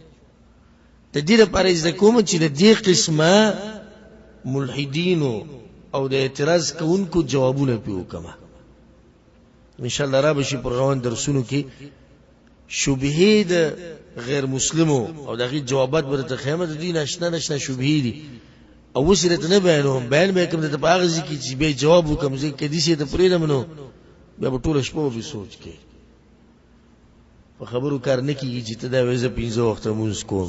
د دې لپاره زده کوم چې د دې قسمه ملحدینو او د اعتراض کوونکو جوابونه پې وکړم. ان شاء الله را به شي پر روان درسونو کې شبهې د غیر مسلمو او د هغې جوابات به درته ښیم. د دوی ناشنا ناشنا شبهې دي او اوس یې درته نه بیانوم، بیان به یې کوم درته په هغه ځای کې چې بیا جواب وکړم. زه که داسې یې ته پرېږدم نو بیا به ټوله شپه به سوچ کوې. په خبرو کار نه کېږي چې ته دا وایې زه پنځه وخته لمونځ کوم،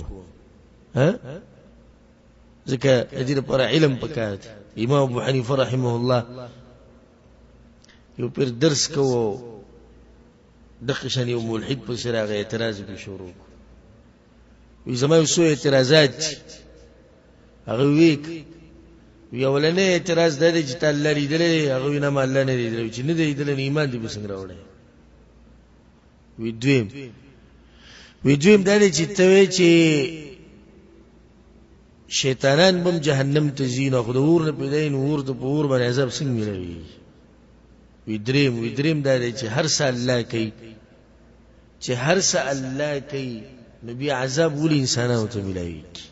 ها؟ ځکه د دې لپاره علم پکار دی. امام ابو حنیفه رحمه الله یو پیر درس کوو، دغه شان یو ملحد پسې راغی، اعتراض یې پرې شروع کړو. وایي زما یو څو اعتراضات دي. هغه ویک وی اولنې اعتراض دا دی چې تا الله لیدلی دی. هغه وی نه، ما الله نه لیدلی. چې نه دی لیدلی نو ایمان دې په څنګه راوړی؟ وی دویم، وی دویم دا دی چې ته وایې چې شیطانان بم جهنم ته ځي، نو خو د اور نه پیدا نو اور ته په اور باندې عذاب څنګه ملاویږي؟ وی دریم، وی دریم دا دی چې هر څه الله کوي، چې هر څه الله کوي نو بیا عذاب ولې انسانانو ته ملاویږي؟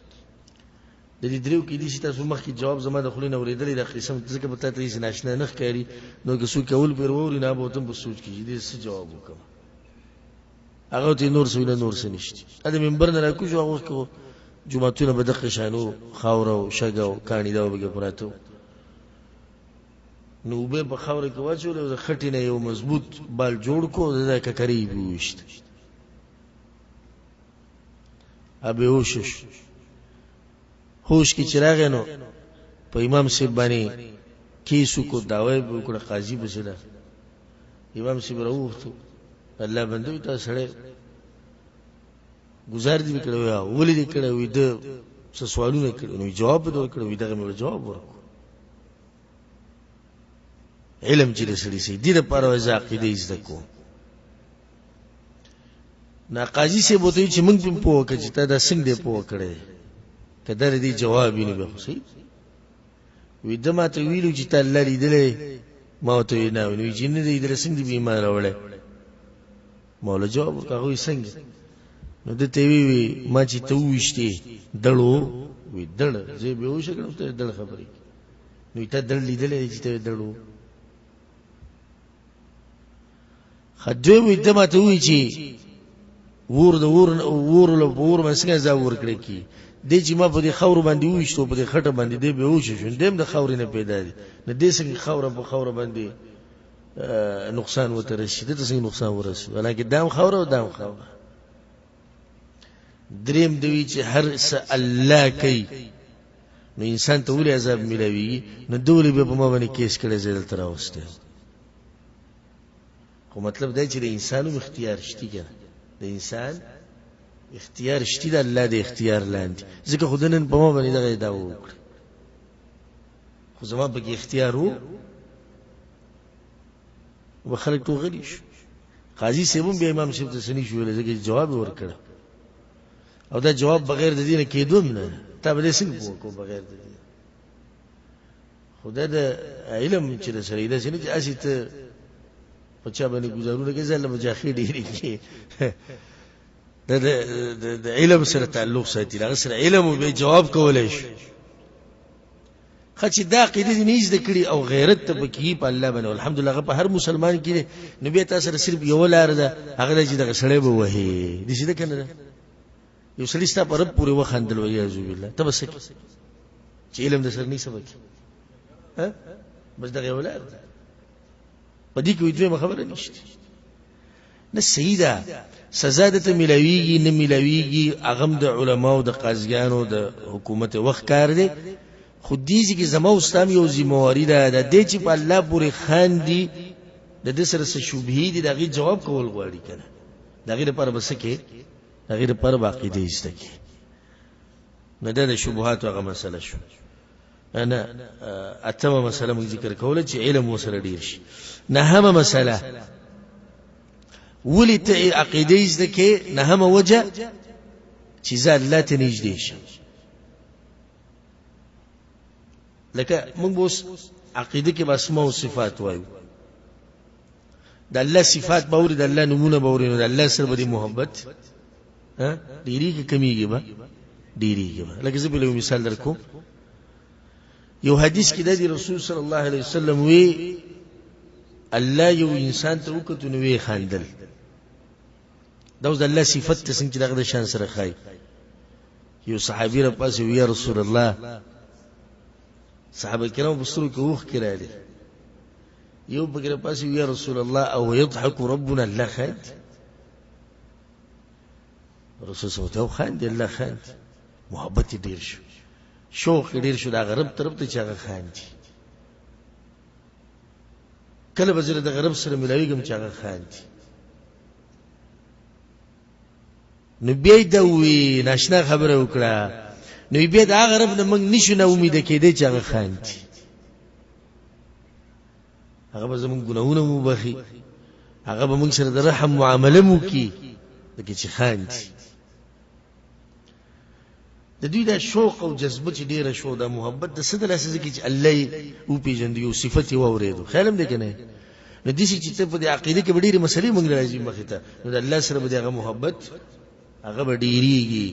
د دې دریو کې دي چې تاسو مخکې جواب زما د خولې نه اورېدلی، دا قسم ځکه به تا ته هېڅ ناشنا نه ښکاري، نو که څوک اول پرې واوري نو به ورته په سوچ کې چې دې څه جواب وکړم. هغه ته نور څه نه، نور څه نشته. د منبر نه راکوز شو، هغه وخت کې جوماتونه به دقه شانو خاوره او شګه او کاڼي دا به پکې پراته وو. نو اوبه په خاوره کې واچولې او د خټې نه یو مضبوط بال جوړ کړو، د ده ککرۍ یې پرې وویشته. بېهوشه شو. هوش کې چې راغی نو په امام صاحب باندې کیس وکړو، دعوه یې وکړه، قاضي پسې ده. امام صاحب راوغوښتو، الله بنده وي تا سړی ګزار دې کړی وي، ولې دې کړی وي، ده څه سوالونه کړي، نو جواب به ورکړی وي، دغه مې جواب ورکړو. علم چې د سړي سي دې لپاره وایي زه عقیده زده کوم. نا قاضي صاحب ورته چې موږ پرې پوه کړه چې تا دا څنګه دی پوه کړی، که دا د دې جواب وي نو بیا خو صحیح وي. ده ما ته ویلو چې تا الله لیدلی، ما ورته ویل نه، نو چې نه دی لیدلی څنګه دې ایمان راوړی؟ ما ورله جواب ورکړ. هغه وایي څنګه؟ نو ده ته وی وی ما چې ته وویشتې دړو، وی دړ زه یې بېهوشه کړم، ته دړ خبرې کوې، نو تا دړ لیدلی دی چې ته دړو؟ خدوی وی ته ماته وی چې ور د ور ور له ور باندې څنګه عذاب ورکړي کی دې چې ما په دې خاور باندې وښتو په دې خټه باندې دې به وښ شو، دې د خاورې نه پیدا دي، نه دې څنګه خاور په خاور باندې نقصان وته رسي، دې څنګه نقصان ورسي، ولکه دام خاور او دام خاور. دریم دوی چې هر څه الله کوي نو انسان ته ولې عذاب ملاویږي؟ نو دولې به په ما باندې کیس کړی، زه دلته راوستی. خو مطلب دا چې د انسان هم اختیار شته که نه، د انسان اختیار شته، د الله د اختیار لاندې، ځکه خو ده نن په ما باندې دغه دعوه وکړه، خو زما پکې اختیار و، به خلک ټول غلي شو. قاضي صاحب هم بیا امام صاحب ته څه نه شو ویلی، ځکه چې جواب یې ورکړ او دا جواب بغیر د دې نه کېدو هم نه، تا به دې څنګه پوه کړو بغیر د دې؟ خو دا د علم چې د سره داسې نه چې هسې ته په چا باندې ګزارونه کوې، ځان له مجاخې ډېرې کړي. دا د علم سره تعلق ساتي، د هغه سره علم او بیا جواب کولی شو. ښه چې دا عقیده دې نه زده کړي او غیرت ته پکې په الله باندې، الحمدلله هغه په هر مسلمان کې دی، نو بیا تا سره صرف یوه لاره ده، هغه دا چې دغه سړی به وهې، داسې ده که نه ده؟ یو سړي ستا په رب پورې وخندل والعیاذ بالله، ته به څه کوې چې علم د سره نه څه وکړي؟ بس دغه یوه لاره ده، په دې کې دویمه خبره نشته. نه صحیح ده، سزا د ته ملاویږي نه ملاویږي، هغه هم د علماو د قاضیانو د حکومت وخت کار دی، خو دې ځای کې زما او ستا هم یو ذمهواري ده، د دې چې په الله پورې خاندي، د ده سره څه شبهې دي، د هغې جواب کول غواړي که نه، د هغې لپاره به څه کوې؟ د هغې لپاره به عقیده زده کړې. نو دا د شبهاتو هغه مسله شو. نه اتمه مسله موږ ذکر کوله چې علم وسره ډیر شي. نهمه مسله ولې ته عقیده زده کې؟ نهمه وجه چې زه الله ته نږدې شم. لکه موږ اوس عقیده کې به اسماء او صفات وایو، د الله صفات به اوري، د الله نومونه به اوري، نو د الله سره به دې محبت ډېرېږي کمېږي به؟ ډېرېږي به. لکه زه به یو مثال درکوم، یو حدیث کې د رسول صلی الله علیه وسلم وی الله یو انسان ته وکتو نو وی خندل. دا اوس د الله صفت ته څنګه چې دغه د شان سره ښایي. یو صحابي را پاسې وی یا رسول الله، صحابه کرام په سترګو کې اوښکې راغلې، یو پکې را پاسې وی یا رسول الله او یضحک ربنا، الله خاندي. رسول صلی الله علیه وسلم خاندي، الله خاندي، محبت یې ډېر شو، شوق یې ډېر شو د هغه رب طرف ته چې هغه خاندي. کله به زه د غرب سره ملاویږم چې هغه خاندي. نو بیا یې دا وویل، ناشنا خبره وکړه، نو بیا د هغه رب نه موږ نشو نا امیده کېدی چې هغه خاندي، هغه به زموږ ګناهونه مو بخښي، هغه به موږ سره د رحم معامله مو کړي، لکه چې خاندي. د دوی دا شوق او جذبه چې ډېره شو، دا محبت د څه د لاسه ځکه چې الله یې وپېژندو، یو صفت یې واورېدو، خیال هم دی که نه؟ نو داسې چې ته په دې عقیده کې به ډېرې مسلې موږ راځي مخې ته، نو د الله سره به د هغه محبت هغه به ډېرېږي.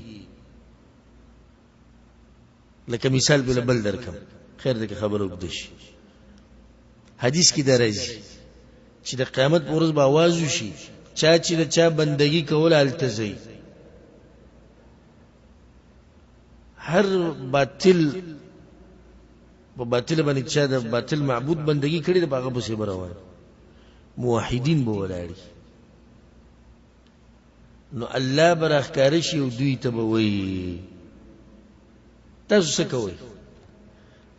لکه مثال به بل درکم، خیر دې خبره وګد شي. حدیث کې درځي چې د قیامت پر ورځ به आवाज وشي، چا چې د چا بندگی کوله هلته ځي. هر باطل په باطل باندې چا د باطل معبود بندگی کړې ده، په هغه پسې به روان، موحدین به ولاړي. نو الله به راښکاره شي او دوی ته به وایي تاسو څه کوئ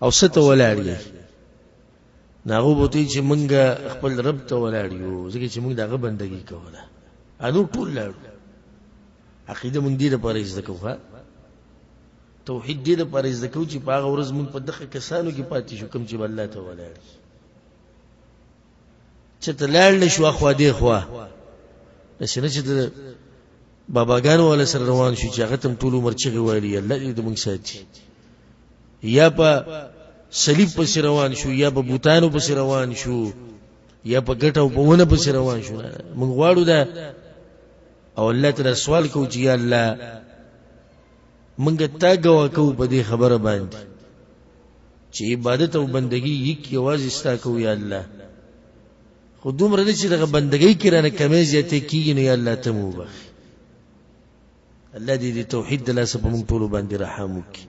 او څه ته ولاړ یئ؟ نو هغه به ورته وایي چې موږ خپل رب ته ولاړ یو، ځکه چې موږ د هغه بندګي کوله. نور ټول لاړو. عقیده موږ دې لپاره زده کوو، توحید دې لپاره زده کوو چې په هغه ورځ موږ په دغه کسانو کې پاتې شو کوم چې به الله ته ولاړ. چې ته لاړ نه شو اخوا دې خوا، داسې نه چې د باباګانو والا سره روان شو چې هغه ته هم ټول عمر چغې ویلي، الله دې د موږ ساتي، یا په صلیب پسې روان شو، یا په بوتانو پسې روان شو، یا په ګټه او په ونه پسې روان شو. موږ غواړو دا او الله تعالی سوال کوو چې یا الله موږ تا ګواه کوو په دې خبره باندې چې عبادت او بندگی یک یوازې ستا کوو یا الله، خو دومره نه چې دغه بندګۍ کې رانه کمې زیاتې کېږي، نو یا الله ته مو وبخښې. الله دې د توحید د لاسه په موږ ټولو باندې رحم وکړي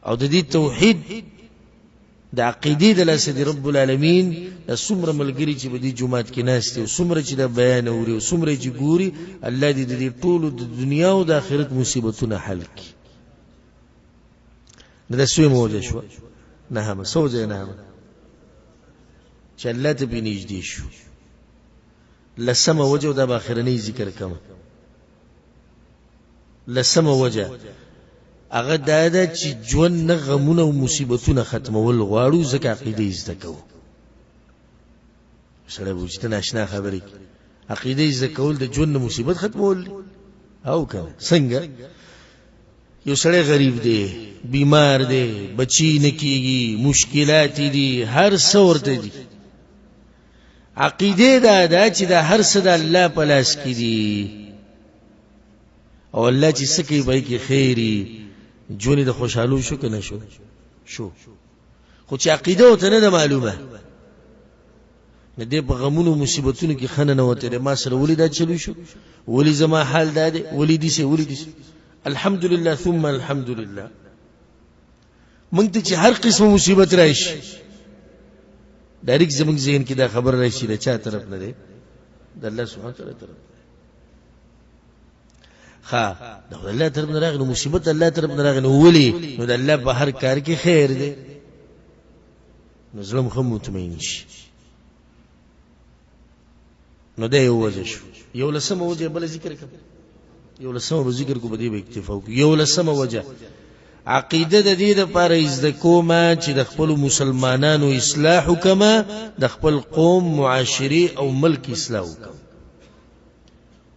او د دې توحید د عقیدې د لاسه دې رب العالمین د څومره ملګري چې په دې جومات کې ناست دي او څومره چې دا بیان اوري او څومره چې ګوري، الله دې د دې ټولو د دنیا او د آخرت مصیبتونه حل کړي. نو دا څویمه وجه شوه؟ نهمه. څه وجه نهمه؟ چې الله ته پرې نږدې شو. لسمه وجه، دا به اخرنۍ ذکر کوم. لسمه وجه هغه دا ده چې ژوند نه غمونه او مصیبتونه ختمول غواړو، ځکه عقیده یې زده کوو. سړی به چې ته ناشنا خبرې کوي، عقیده یې زده کول د ژوند نه مصیبت ختمول دي او که نه؟ څنګه؟ یو سړی غریب دی، بیمار دی، بچی نه کیږي، مشکلات دي، هر څه ورته دي. عقیده دا ده چې دا هر څه د الله په لاس کې دي او الله چې څه کوي په کې خیري. ژوند د خوشحالو شو که نه شو؟ شو. خو چې عقیده ورته نه ده معلومه، نو دی په غمونو مصیبتونو کې ښه ننوتی دی. ما سره ولې دا چلو شو، ولې زما حال دا دی، ولې داسې، ولې داسې. الحمدلله ثم الحمدلله، موږ ته چې هر قسم مصیبت راشي، ډایرکټ زموږ ذهن کې دا خبر راشي د چا طرف نه دی؟ د الله سبحانه وتعالی طرف. ښه، د الله طرف نه راغی نو مصیبت الله طرف نه راغی، نو ولې؟ نو د الله په هر کار کې خیر دی، نو زړه مو ښه مطمئن شي. نو دا یو وجه شو. یو لسمه وجه بله ذکر کړم، یو لسمه به ذکر کو، په دې به اکتفا وکړو. یو لسمه وجه عقیده د دې لپاره زده کومه چې د خپلو مسلمانانو اصلاح وکړم، د خپل قوم، معاشرې او ملک اصلاح وکړم،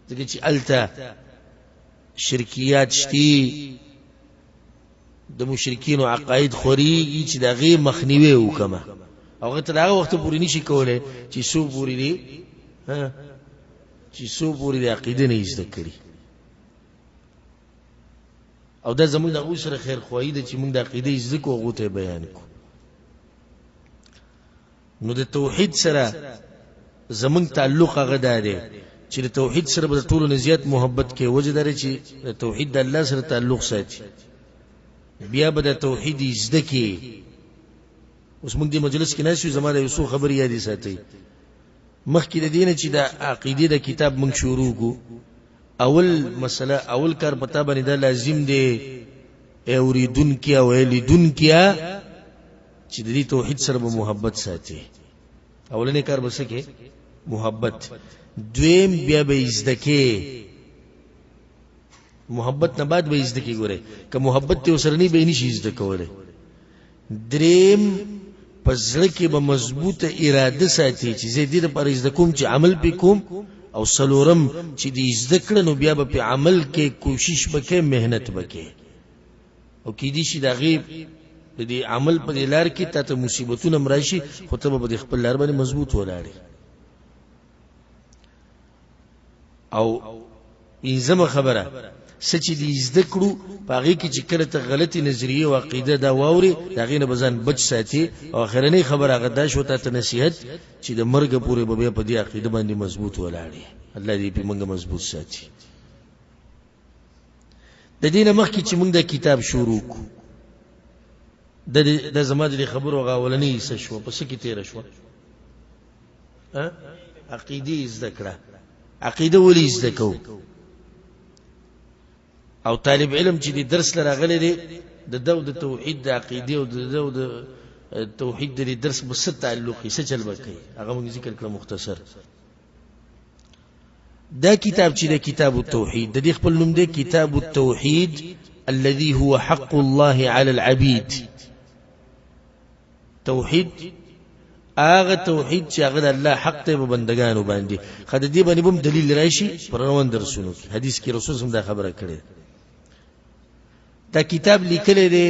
ځکه چې هلته شرکیات شتي، د مشرکینو عقاید خورېږي، چې د هغې مخنیوی وکړم. هغه تر هغه وخته پورې نشي کولی چې څو پورې دي، چې څو پورې د عقیده نه زده کړي. او دا زموږ د هغوی سره خیرخواهي ده چې موږ د عقیدې زده کړو، هغو ته یې بیان کړو. نو د توحید سره زموږ تعلق هغه دا دی چې د توحید سره به د ټولو نه زیات محبت کوي. وجه دا دی چې د توحید د الله سره تعلق ساتي، بیا به د توحید زده کړي. اوس موږ دې مجلس کې ناست یو، زما د یو څو خبرې یادې ساتئ. مخکې د دې نه چې د عقیدې د کتاب موږ شروع کړو، اول مسله، اول کار په تا باندې دا لازم دی ای اورېدونکیا او ای لیدونکیا چې د دې توحید سره به محبت ساتي. اولنې کار به څه کې؟ محبت. دویم بیا به زده کې، محبت نه بعد به زده کې. ګوره که محبت ته سره نه به نشي زده کولی. دریم په زړه کې به مضبوطه اراده ساتي چې زه دې لپاره زده کوم چې عمل پې کوم. او څلورم چې دې زده کړه نو بیا به په عمل کې کوشش وکړې، محنت وکړې، او کېدای شي د هغې د دې عمل په دې لار کې تا ته مصیبتونه هم راشي، خو ته به په دې خپل لار باندې مضبوط ولاړ. او پنځمه خبره، څه چې دې زده کړو په هغې کې چې کله ته غلطې نظریې او عقیده دا واورې، د هغې نه به ځان بچ ساتې. او اخرنۍ خبره هغه دا شوه تا ته نصیحت چې د مرګه پورې به بیا په دې عقیده باندې مضبوط ولاړ یې. الله دې پرې موږ مضبوط ساتي. د دې نه مخکې چې موږ دا کتاب شروع کړو، د زما د خبرو هغه اولنۍ حصه شوه، په څه کې تېره شوه؟ عقیدې زده کړه. عقیده ولې زده کوو؟ او طالب علم چې د درس له راغلی دی، د ده د توحید د عقیدې او د ده د توحید د درس به څه تعلق وي، څه چل به کوي، هغه موږ ذکر کړه مختصر. دا کتاب چې د کتاب التوحید، د دې خپل نوم دی کتاب التوحید الذي هو حق الله على العبيد. توحید هغه توحید چې هغه د الله حق دی په بندگانو باندې. خو د دې باندې هم دلیل راشي پر روان درسونو کې، حدیث کې رسول هم دا خبره کړې. دا کتاب لیکلی دی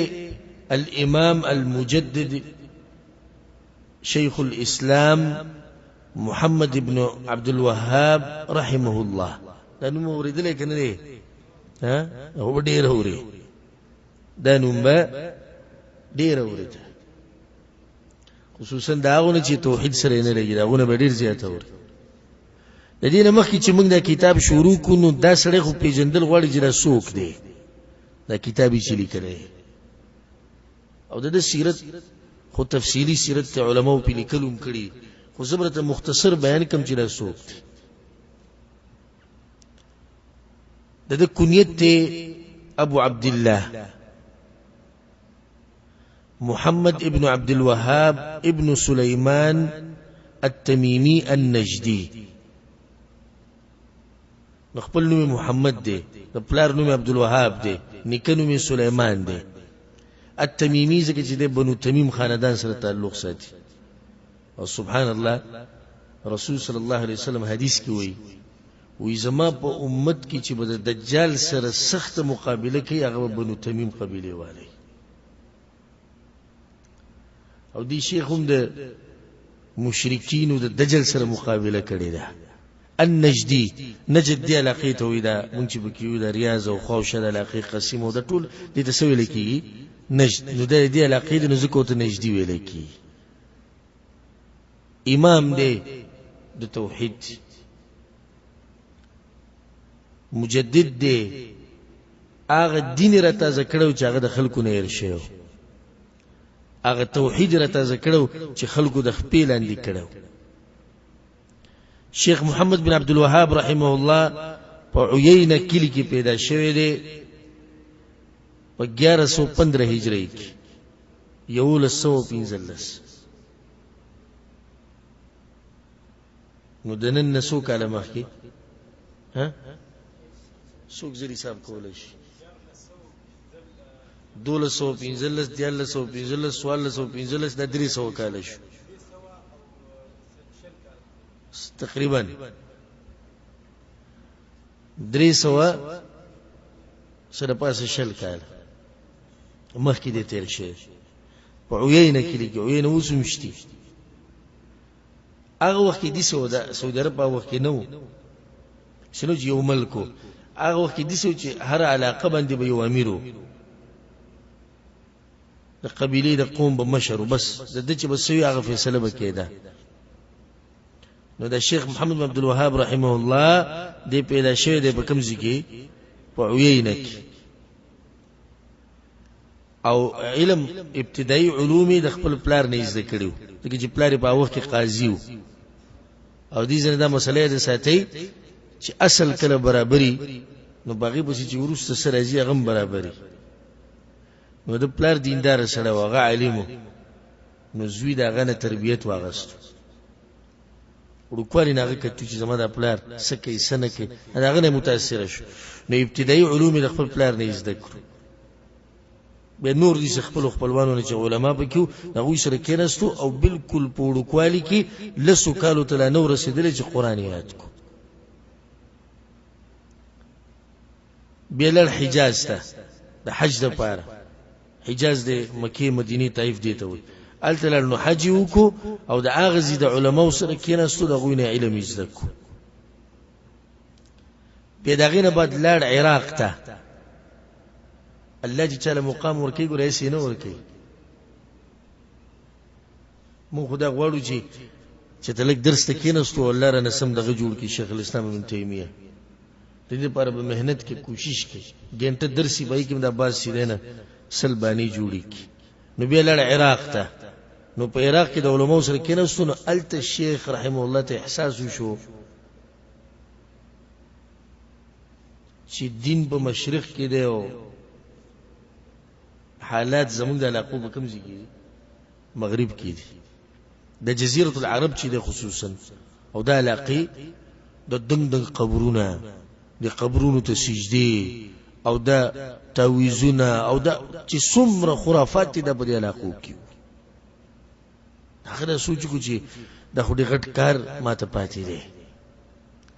الامام المجدد شیخ الاسلام محمد ابن عبد الوهاب رحمه الله. دا نوم اورېدلی که نه دی؟ ها، هو ډېر اوري دا نوم به ډېر اورېده، خصوصا د هغو نه چې توحید سره نه لګي، د هغو نه به ډېر زیات اوري. د دې نه مخکې چې موږ دا کتاب شروع کړو، نو دا سړی خو پېژندل غواړي چې دا څوک دی، دا کتاب یې چې لیکلی، او د ده سیرت خو تفصیلي سیرت ته علماو پې لیکل هم کړي، خو زه به درته مختصر بیان کړم چې دا څوک دی. د ده کنیت دی ابو عبد الله محمد ابن عبد الوهاب ابن سليمان التميمي النجدي. نو خپل نوم محمد دی، د پلار نوم عبد الوهاب دی، نیکه نوم سليمان دی. التميمي ځکه چې د بنو تمیم خاندان سره تعلق ساتي. او سبحان الله، رسول صلی الله علیه وسلم حدیث کې وایي، وی زما په امت کې چې به د دجال سره سخته مقابله کوي، هغه به بنو تمیم قبیلې والي. او دی شیخ هم د مشرکینو د دجل سره مقابله کړې ده. النجدي، نجد دی علاقې ته وایي، دا مونږ چې پکې یو، د ریاض او خواوشا د علاقې قسیم او دا ټول دې ته څه ویل کېږي؟ نجد. نو دا دې علاقې دی، نو ځکه ورته نجدي ویل کېږي. امام دی د توحید، مجدد دی، هغه دین را تازه کړو چې هغه د خلکو نه هېر شوی، هغه توحید را تازه کړو چې خلکو د خپې لاندې کړو. شیخ محمد بن عبد الوهاب رحمه الله په عینه کلی کې پیدا شوی دی په 1115 هجری کې، 1115. نو د نن نه څو کاله مخکې؟ ها، څوک زر حساب کولی شي؟ 1215، 1315، 1415، دا 300 کاله شو تقریبا، 300 سره پاسه 20 کاله مخکې دی تېر شوی. په عینه کې لیکي، عینه اوس هم شته. هغه وخت کې داسې و، د سعودي عرب په وخت کې نه و، شنو چې یو ملک و. هغه وخت کې داسې و چې هر علاقه باندې به یو امیر و، د قبیلې د قوم به مشر و، بس د ده چې به څه وي هغه فیصله به کېده. نو د شیخ محمد بن عبدالوهاب رحمه الله دی پیدا شوی دی په کوم ځای کې؟ په عیینه کې. او علم ابتدایي علوم د خپل پلار نه زده کړي، ځکه چې پلار یې په وخت کې قاضي و. او دې ځنه دا مسله د ساتي چې اصل کله برابري، نو باغی پسې چې وروسته سره راځي هغه هم برابري. نو د پلار دیندار سره و، هغه عالم و، نو زوی د هغه نه تربیت واغست. وړوکوالي نه هغه کتو چې زما دا پلار څه کوي څه نه کوي، د هغه نه متاثره شو. نو ابتدایي علوم یې د خپل پلار نه زده کړو. بیا نور دي چې خپلو خپلوانو نه چې علما پکې وو، د هغوی سره کښېناستو او بالکل په وړوکوالي کې لسو کالو ته لا نه و رسېدلی چې قرآن یې یاد کړو. بیا لړ حجاز ته د حج دپاره، حجاز د مکې مدینې طایف دې ته وایي، هلته لاړ نو حج یې وکړو او د هغه ځای د علماو سره کښېناستو، د هغوی نه علم یې زده کړو. بیا د هغې نه بعد لاړ عراق ته. الله چې چاله مقام ورکوي، ګوره هسې نه ورکوي. مونږ خو دا غواړو چې ته لږ درس ته کښېناستو، الله رانه سم دغه جوړ کړي شیخ الاسلام ابن تیمیه. د دې لپاره به محنت کې کوشش کې ګنټه درسي به کې دا باز سي دی نه سل بانې جوړې کړي. نو بیا لاړ عراق ته. نو په عراق کې د علماو سره کښېناستو، نو هلته شیخ رحمه الله ته احساس وشو چې دین په مشرق کې دی او حالات زموږ د علاقو په کوم ځای کې دي؟ مغرب کې دي. د جزیرة العرب چې دی خصوصا او دا علاقې د دنګ دنګ قبرونه، د قبرونو ته سجدې او دا تاویزونه او دا چې څومره خرافات دي دا په دې علاقو کې. هغه دا سوچ کو چې دا خو ډېر غټ کار ماته پاتې دی.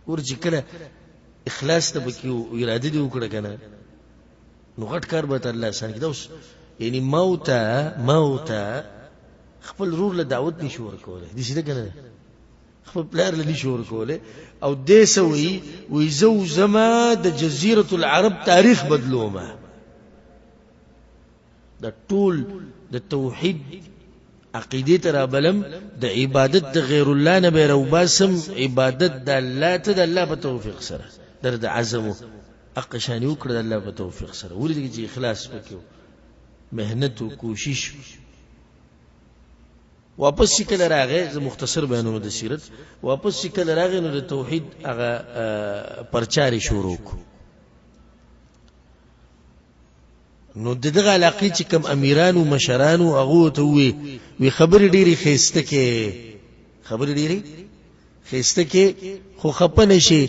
ګوره چې کله اخلاص ته پکې اراده دې وکړه که نه، نو غټ کار به ته الله اسان کړي. دا اوس یعنی ما او ته خپل ورور له دعوت نشو ورکولی، داسې ده که نه؟ خپل پلار له نشو ورکولی. او دی څه وایي؟ وایي زه وځمه د جزیرة العرب تاریخ بدلومه، د ټول د توحید عقیدې ته رابلم، د عبادت د غیر الله نه به راوباسم، عبادت د الله ته د الله په توفیق سره. در د عزم حق شانې وکړه د الله په توفیق سره. ولیدل چې اخلاص پکې، محنت او کوشش. واپس چې کله راغی، زه مختصر بیانوم د سیرت، واپس چې کله راغی نو د توحید هغه پرچار یې شروع کړو. نو د دغه علاقې چې کوم امیرانو مشرانو هغو ته ووی، وی خبرې ډېرې ښایسته کې، خبرې ډېرې ښایسته کې، خو خپه نه شي،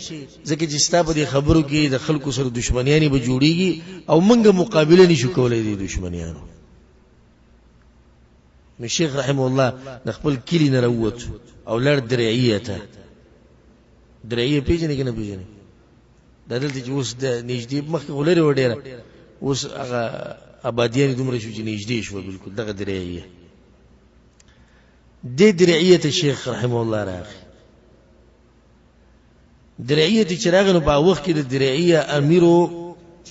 ځکه چې ستا په دې خبرو کې د خلکو سره دښمنیانې به جوړیږي او موږ مقابله نشو کولی دې دښمنیانو. نو شیخ رحمه الله د خپل کلي نه راووت او لاړ درعیه ته. درعیه پېژنې که نه پېژنې؟ دا دلته چې اوس د نږدې، مخکې خو لرې وه ډېره، اوس هغه آبادیانې دومره شو چې نږدې شوه بالکل. دغه درعیه، دې درعیه ته شیخ رحمه الله راغی. درعیه ته چې راغی نو په وخت کې د درعیه امیرو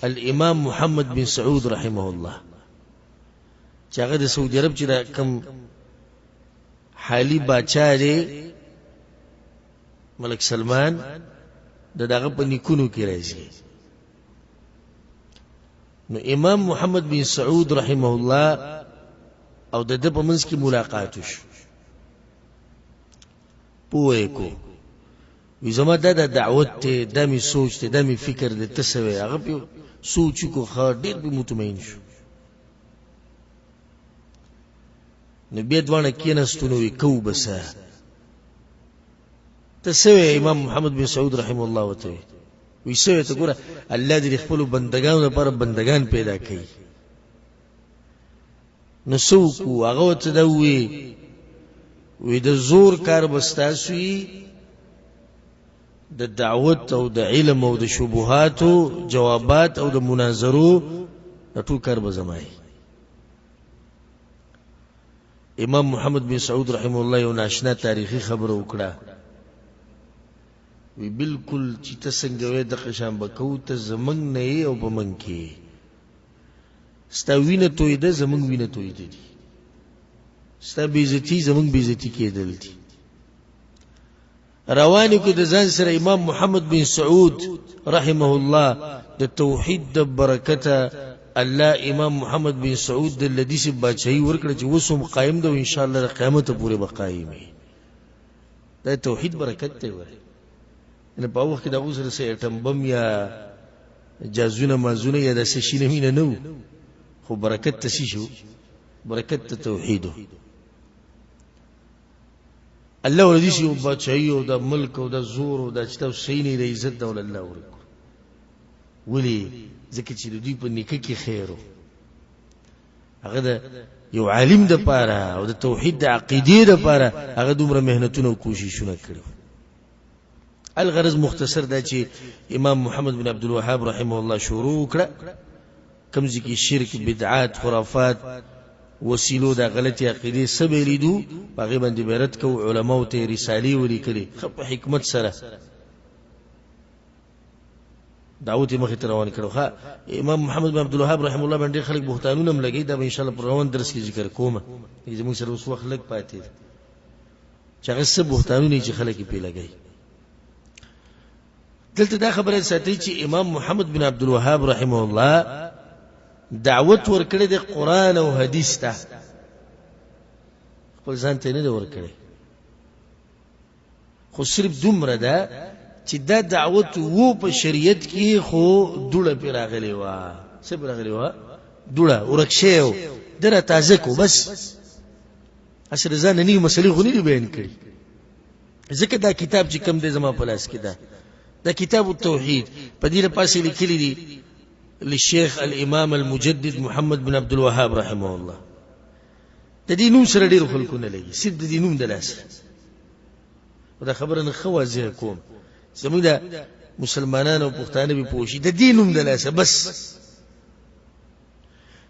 الامام محمد بن سعود رحمه الله، چې هغه د سعودي عرب چې دا کوم حالي باچا دی ملک سلمان، د دغه په نیکونو کې راځي. نو امام محمد بن سعود رحمه الله او د ده په منځ کې ملاقات وشو. پوه کو وی زما دا د دعوت ته، دا می سوچ ته، دا می فکر دی، ته څه وایې؟ هغه په سوچ کو ښه ډېر به مطمئن شو. نو بیا دواړه کېناستو، نو وی کوو به څه؟ ته څه وایې؟ امام محمد بن سعود رحمه الله ورته وی، وی څه وایې ته؟ ګوره الله دې خپلو بندګانو لپاره بندګان پیدا کوي. نو څه وکړو؟ هغه ورته دا ووی، وی د زور کار به ستاسو وي، د دعوت او د علم او د شبهاتو جوابات او د مناظرو د ټول کار به زما وي. امام محمد بن سعود رحمه الله یو ناشنا تاریخي خبره وکړه، وی بالکل چې ته څنګه وې دغه شان به کوو، ته زمونږ نه یې او په موږ کې ستا وینه تویده زمونږ وینه تویده دي، ستا بېعزتي زمونږ بېعزتي کېدل دي. روانې کو د ځان سره امام محمد بن سعود رحمه الله. د توحید د برکته الله امام محمد بن سعود د لدیس بادشاہي ورکړه چې اوس هم قایم ده او ان شاء الله د قیامت پورې به قایم وي. دا توحید برکت دی. وره نه په وخت کې د هغو سره څه اټم بم یا جازونه مازونه یا داسې شي نه مینه نه وو، خو برکت ته څه شو؟ برکت ته توحید. الله ورته شي او بادشاہي او د ملک او د زور او د چې تاسو صحیح نه د عزت د الله ورکړو. ولې؟ ځکه چې د دوی په نیکه کې خیر و. هغه د یو عالم د پاره او د توحید د عقیدې د پاره هغه دومره مهنتونه او کوششونه کړي. الغرض مختصر دا چې امام محمد بن عبد الوهاب رحمه الله شروع وکړه، کوم ځای کې شرک، بدعات، خرافات، وسیلو دا غلطې عقیدې څه به لیدو، په هغې باندې به رد کوو. علماو ته یې رسالې ولیکلې ښه په حکمت سره. دعوت یې مخې ته روان کړو. ښه، امام محمد بن عبدالوهاب رحم الله باندې خلک بهتانونه هم لګوي، دا به انشاءالله په روان درس کې ذکر کوم، زموږ سره اوس وخت لږ پاتې دی، چې هغه څه بهتانونه چې خلک یې پرې لګوي. دلته دا خبره ساتي چې امام محمد بن عبدالوهاب رحمه الله دعوت ورکړی دی قرآن او حدیث ته، خپل ځان ته نه دی ورکړی، خو صرف دومره ده چې دا دعوت وو په شریعت کې، خو دوړه پرې راغلې وه. څه پرې راغلې وه؟ دوړه، ورک شوی و، ده را تازه کو، بس هسې د ځانه نوې مسلې خو نه دي بیان کړي. ځکه دا کتاب چې کوم دی زما په لاس کې ده، دا کتاب التوحید، په دې لپاسې لیکلي دي للشیخ الامام المجدد محمد بن عبد الوهاب رحمه الله. د دې نوم سره ډېرو خلکو نه لګي، صرف د دې نوم د لاسه. دا خبره نه ښه واضح کوم، زموږ د مسلمانانو او پښتانه به پوه شي، د دې نوم د لاسه بس.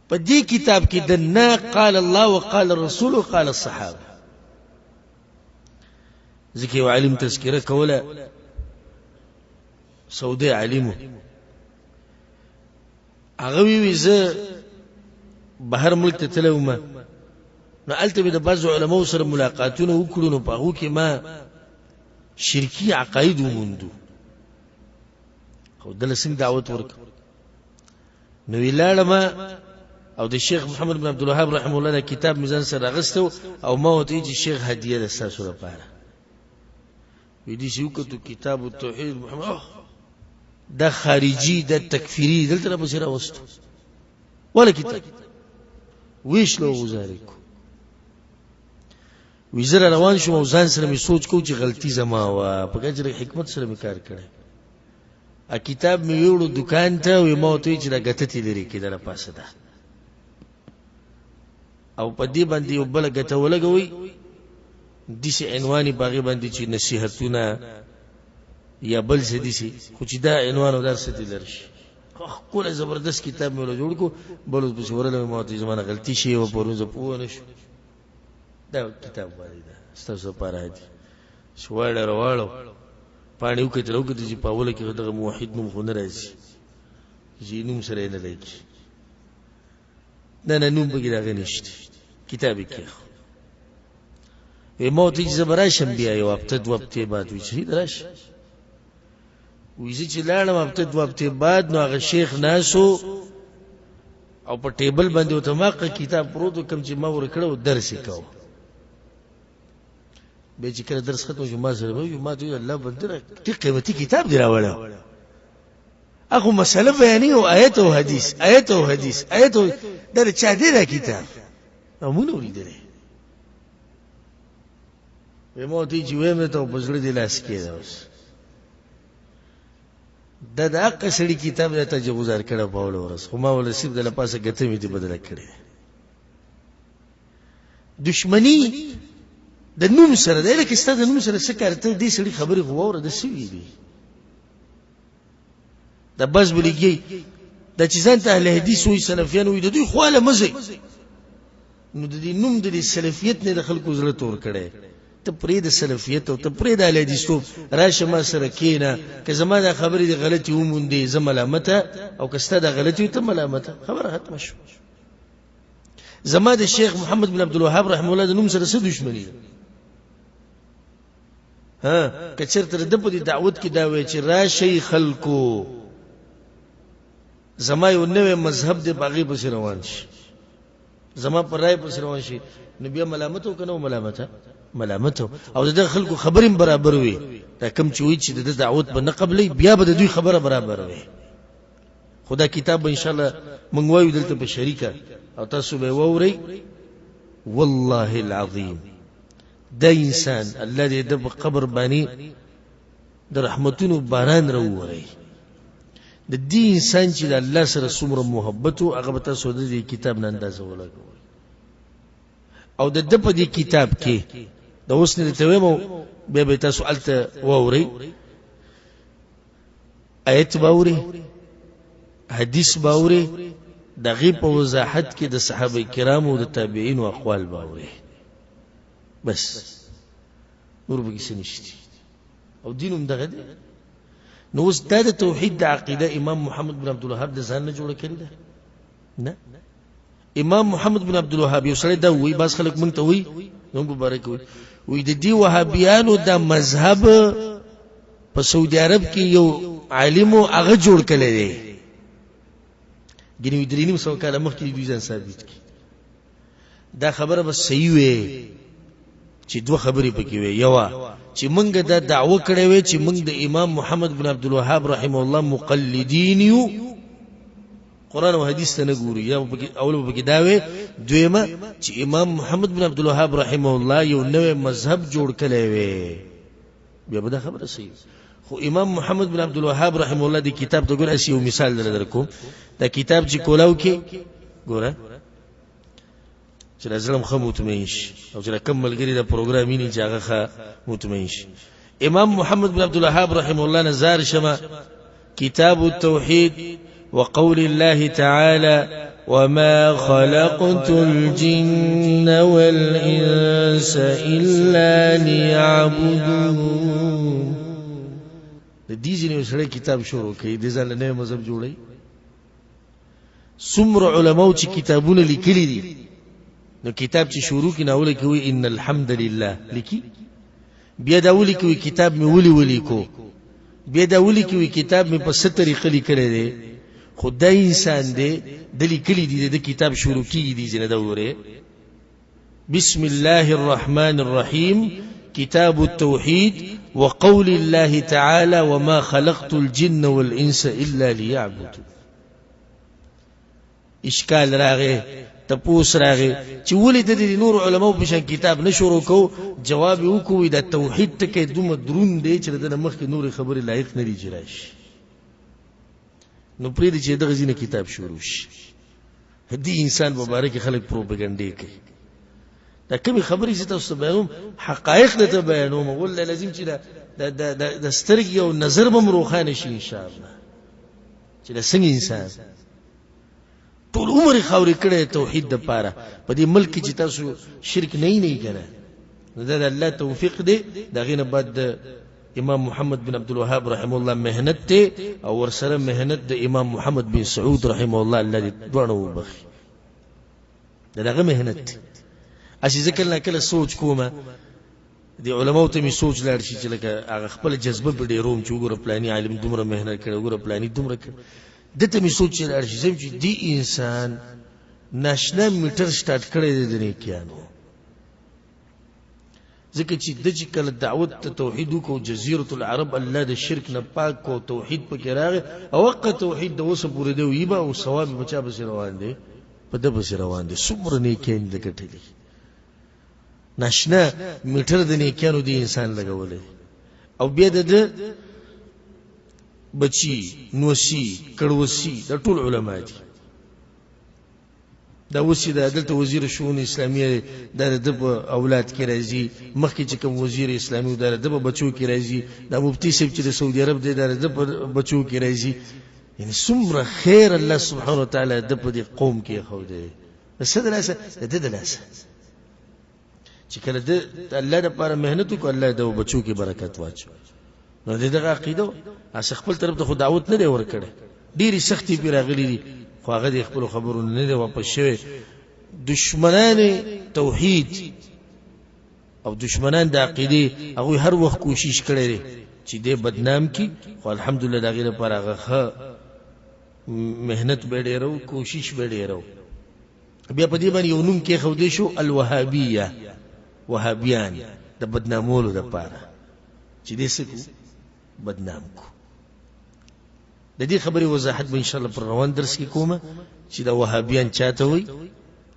په دې کتاب کې د نه قال الله وقال الرسول وقال الصحابه. ځکه یو عالم تذکره کوله، سعودي عالم، هغه وی زه بهر ملک ته تللی وم، نو هلته مې د بعضو علماو سره ملاقاتونه وکړو، نو په هغو کې ما شرکي عقاید وموندو، خو دله څنګه دعوت ورکړ. نو ولاړم او د شیخ محمد بن عبدالوهاب رحمه الله د کتاب مې ځان سره راغستی او ما ورته ویل چې شیخ هدیه ده ستاسو لپاره. وی دې چې وکتو کتاب التوحید محمد، دا خارجي، دا تکفیري، دلته را پسې راوستو ولا کتاب ویشلو غزارې کو. وی زه را روان شوم او ځان سره مې سوچ کو چې غلطي زما وه، په کار چې حکمت سره مې کار کړی. ا کتاب مې ویوړو دکان ته، وی ما ورته ویل چې دا ګته ترې لرې کړې، دا را پاسه ده، او په دې باندې یو بله ګته ولګوئ، داسې عنوان یې په هغې باندې چې نصیحتونه یا بل څه داسې، خو چې دا عنوان او دا څه دې لرې شي. ښکلی زبردست کتاب مې ورله جوړ کړو، بل ورځ پسې ورغلم، ما ورته زما نه غلطي شوې وه، پرون زه پوه نه شوم، دا کتاب باندې ده ستاسو لپاره دی. چې واړه راواړو پاڼې وکتل، وکتل چې په اوله کې دغه موحد نوم خو نه راځي، چې نوم سره یې نه لګي، نه نه نوم پکې د هغه نشته، کتاب یې کېښود. وی ما ورته چې زه به راشم بیا یو هفته دوه هفتې بعد. وی چې راشه. وی زه چې لاړم هفته دوه هفتې بعد، نو هغه شیخ ناست او په ټیبل باندې ورته ماقه کتاب پروت و، کوم چې ما ورکړی و، درس یې کاوه. بیا چې کله درس ختم شو، ما سره وویل، ما ته وویل، الله بنده ډېر قیمتي کتاب دې راوړی، هغه مسله بیانوي او آیت او حدیث، آیت او حدیث، آیت او دا د چا دی دا کتاب؟ او مونږ اورېدلی. وی ما ورته چې ویم ته په زړه دې لاس کېده. اوس دا د حق سړي کتاب دی ته چې ګزار کړی په اوله ورځ، خو ما وله صرف د له پاسه ګته مې دې بدله کړې. دښمني د نوم سره دی، لکه ستا د نوم سره څه کار؟ ته دې سړي خبرې خو واوره، ده څه ویلي؟ دا بس بلګي دا چې ځان ته اهل حدیث وي، سلفیان وي، د دوی خواله مه ځئ. نو د دې نوم د دې سلفیت نه د خلکو زړه تور کړی. ته پرې د سلفیت او ته پرې د اهل حدیث توب، راشه ما سره کښېنه، که زما دا خبرې دې غلطې وموندې زه ملامته، او که ستا دا غلطې وي ته ملامته، خبره ختمه شوه. زما د شیخ محمد بن عبدالوهاب رحمه الله د نوم سره څه دښمني ده؟ ها، که چېرته د ده په دې دعوت کې دا وایي چې راشئ خلکو، زما یو نوی مذهب دی، په هغې پسې روان شي، زما په رای پسې روان شي، نو بیا ملامت او که نه ملامته؟ ملامت. او د دغه خلکو خبرې هم برابر وي، دا کوم چې وایي چې د ده دعوت به نه قبلوي، بیا به د دوی خبره برابر وي. خو دا کتاب به انشاءالله موږ وایو دلته په شریکه او تاسو به یې واورئ. والله العظیم دا انسان الله دې د په قبر باندې د رحمتونو باران راووري. د دې انسان چې د الله سره څومره محبت و، هغه به تاسو د دې کتاب نه اندازه ولګوئ. او د ده په دې کتاب کې د اوس نه درته وایم، بیا به تاسو هلته واورئ، آیت به اورئ، حدیث به اورئ، د هغې په وضاحت کې د صحابه کرامو او د تابعینو اقوال به اورئ، بس نور به څه نشته. او دین هم دغه دی. نو اوس دا د توحید د عقیده امام محمد بن عبدالوهاب د ځان نه جوړه کړې ده؟ نه. امام محمد بن عبدالوهاب یو سړی دا وایي، بعض خلک مونږ ته وایي، زموږ مبارک وایي، وایي د دې وهابیانو دا مذهب په سعودي عرب کې یو عالم هغه جوړ کړی دی، ګینه 350 کاله مخکې دوی ځان ثابت کړي. دا خبره به صحیح وي چې دوه خبرې پکې وي. یوه چې مونږ دا دعوه کړې وي چې مونږ د امام محمد بن عبدالوهاب رحمه الله مقلدین یو، قرآن او حدیث ته نه ګورو، یا پکې اول پکې دا وي. دویمه چې امام محمد بن عبدالوهاب رحمه الله یو نوی مذهب جوړ کړی وي، بیا به دا خبره صحیح. خو امام محمد بن عبدالوهاب رحمه الله د کتاب ته ګوره، هسې یو مثال در درکوم. دا کتاب چې کولاو کې ګوره چې دا زړه ښه مطمئن شي، او چې دا کم ملګري دا پروګرام ویني چې هغه ښه مطمئن شي. امام محمد بن عبدالوهاب رحمه الله نظر شمه کتاب التوحید وقول الله تعالى وما خلقت الجن والإنس إلا ليعبدون. د دې ځینې یو سړی کتاب شروع کوي، د ځان له نوی مذهب جوړوي. څومره علماو چې کتابونه لیکلي دي، نو کتاب چې شروع کړي نو اوله کې وایي ان الحمد لله لیکي، بیا دا ولیکي وایي کتاب مې ولې ولیکو، بیا دا ولیکي وایي کتاب مې په څه طریقه لیکلی دی. خو دا انسان دی د لیکلي دي، د کتاب شروع کېږي دي ځینې دا وګورئ، بسم الله الرحمن الرحیم کتاب التوحید وقول الله تعالی وما خلقت الجن والانس الا ليعبدون. اشکال راغی، تپوس راغی چې ولې د دې نور علماو په شان کتاب نه شروع کو؟ جواب یې وکړو دا توحید ټکی دومره دروند دی چې د ده نه مخکې نورې خبرې لایق نه دي چې راشي، نو پرېږدي چې دغه ځینې کتاب شروع شي. دې انسان مبارک خلک پروپاګنډې کوي. دا کومې خبرې چې تاسو ته بیانوم حقایق درته بیانوم، والله لازم چې د سترګې او نظر به هم روښانه شي انشاءالله چې دا څنګه انسان ټول عمر یې خاورې کړی توحید دپاره. په دې ملک کې چې تاسو شرک نه یې نه که نه، نو دا د الله توفیق دی. د هغې نه بعد د امام محمد بن عبدالوهاب رحمه الله محنت دی، او ورسره محنت د امام محمد بن سعود رحمه الله، الله دې دواړه وبخښي. د دغه محنت دی. هسې زه کله ناکله سوچ کوم، د علماو ته مې سوچ لاړ شي چې لکه هغه خپله جذبه په ډېروم چې وګوره پلاني عالم دومره محنت کړی، وګوره پلاني دومره کړی، ده ته مې سوچ چې لاړ شي، زه چې دې انسان ناشنا میټر سټارټ کړی دی د نیکیانو. ځکه چې ده چې کله دعوت ته توحید وکړو، جزیرة العرب الله د شرک نه پاک کړو، توحید پکې راغی، او حق توحید د اوسه پورې دی ویبه، او ثواب یې په چا پسې روان دی؟ په ده پسې روان دی. څومره نیکیان دې ګټلي، ناشنا میټر د نیکیانو دی انسان لګولی. او بیا د ده بچي، نوسي، کړوسي، دا ټول علما دي. دا اوس چې دا دلته وزیر شؤون اسلامیه دی، دا د ده په اولاد کې راځي، مخکې چې کوم وزیر اسلامي و دا د ده په بچو کې راځي، دا مفتي صاحب چې د سعودي عرب دی دا د ده په بچو کې راځي. یعنې څومره خیر الله سبحانه وتعالی د په دې قوم کې ایښودی دی. د څه د لاسه؟ د ده د لاسه. چې کله د الله دپاره محنت وکړو، الله د بچو کې برکت واچو. نو د دغه عقیده هسې خپل طرف ته خو دعوت نه دی ورکړی، ډېرې سختې پرې راغلي دي، خو هغه د خپلو خبرو نه دی واپس شوی. دشمنان توحید او دشمنان د عقیدې هغوی هر وخت کوشش کړی دی چې دی بدنام کړي، خو الحمدلله د هغې لپاره هغه ښه محنت به ډېرو، کوشش به ډېرو. بیا په دې باندې یو نوم کېښودی شو، الوهابیه، وهابیان، د بدنامولو دپاره چې دې څه کړو؟ بدنام کړو. د دې خبرې وضاحت به انشاءالله پر روان درس کې کوم چې دا وهابیان چاته وایي،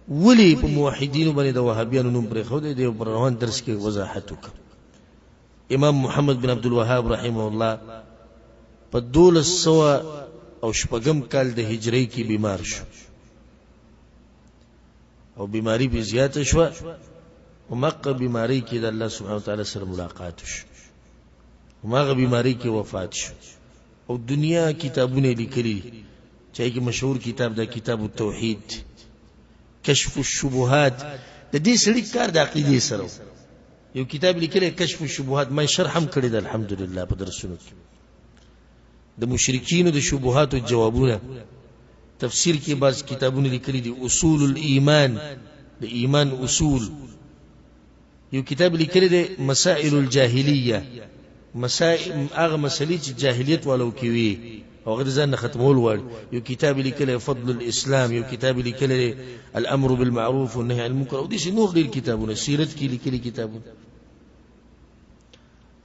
ولې په موحدینو باندې د وهابیانو نوم پرېښودی دی، پر روان درس کې وضاحت وکړم. امام محمد بن عبدالوهاب رحمه الله په 1206 کال د هجرۍ کې بیمار شو، او بیماری به زیاته شوه. هماغه بیماری کې د الله سبحانه وتعالی سره ملاقات شو، هماغه بیماری کې وفات شو. او دنیا کتابونه لیکلي، چې کې مشهور کتاب د کتاب التوحید، کشف الشبهات. د دې سړي کار د عقیدې سره یو کتاب لیکلی کشف الشبهات، ما شرح هم کړی ده الحمدلله په درسونو کې. د مشرکینو د شبهاتو جوابونه، تفسیر کې بعض کتابونه لیکلي دي، اصول الایمان، د ایمان اصول، یو کتاب لیکلی دی مسائل الجاهلیه، مسائل هغه مسلې چې جاهلیت والو کې وي او هغه د ځان نه ختمول غواړي. یو کتاب لیکلی فضل الاسلام، یو کتاب لیکلی دی الامر بالمعروف والنهی عن المنکر، او داسې نور ډېر کتابونه، سیرت کې لیکلي کتابونه.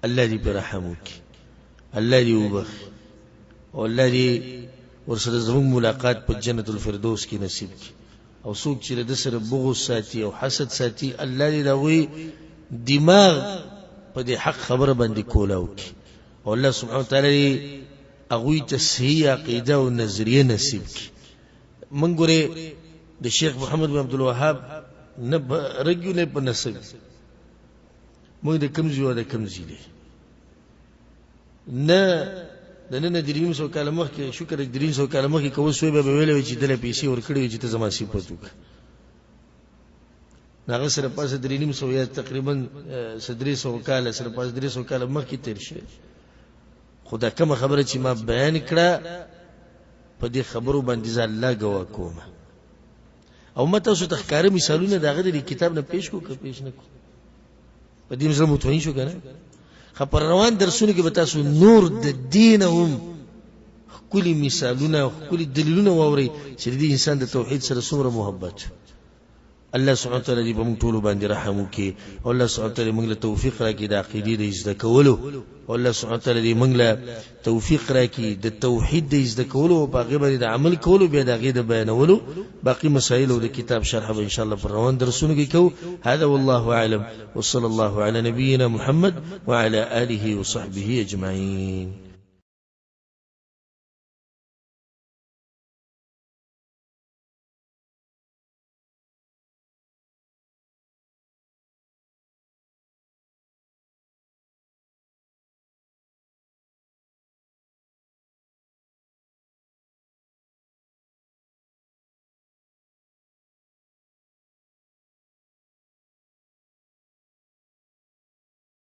الله دې په رحم وکړي، الله دې وبخښي، او الله دې ورسره زموږ ملاقات په جنت الفردوس کې نصیب کړي. او څوک چې له ده سره بغض ساتي او حسد ساتي، الله دې د هغوی دماغ په دې حق خبره باندې کولاو کړي، او الله سبحانه وتعالی دې هغوی ته صحیح عقیده او نظریه نصیب کړي. موږ ګورې د شیخ محمد بن عبدالوهاب نه په رګ یو نه په نسب، موږ د کوم ځای او د کوم ځای دی نه د نن درې نیم سوه کاله مخکې، شکر درې نیم سوه کاله مخکې که اوس وی به ویلی وی چې ده له پیسې ورکړې وي چې ته زما صفت وکړه. نو هغه سره پاسه درې نیم سوه یا تقریبا څه 300 کاله سره پاسه 300 کاله مخکې تېر شوی. خو دا کومه خبره چې ما بیان کړه په دې خبرو باندې زه الله ګواه کوم. او ما تاسو ته ښکاره مثالونه د هغه د کتاب نه پیش کړو که پیش نه کړو؟ په دې زړه مطمئن شو که نه؟ خو په روان درسونو کې به تاسو نور د دین هم ښکلي مثالونه او ښکلي دلیلونه واورئ چې د دې انسان د توحید سره څومره محبت. الله سبحانه وتعالی دې په موږ ټولو باندې رحم وکړي، او الله سبحانه وتعالی موږ له توفیق راکړي د عقیدې د زده کولو، او الله سبحانه وتعالی دې موږ له توفیق راکړي د توحید د زده کولو او په هغې باندې د عمل کولو، بیا د هغې د بیانولو. باقي مسایل او د کتاب شرح به ان شاء الله پر روان درسونو کې کوو. هذا والله اعلم، وصلى الله على نبينا محمد وعلى آله وصحبه اجمعين.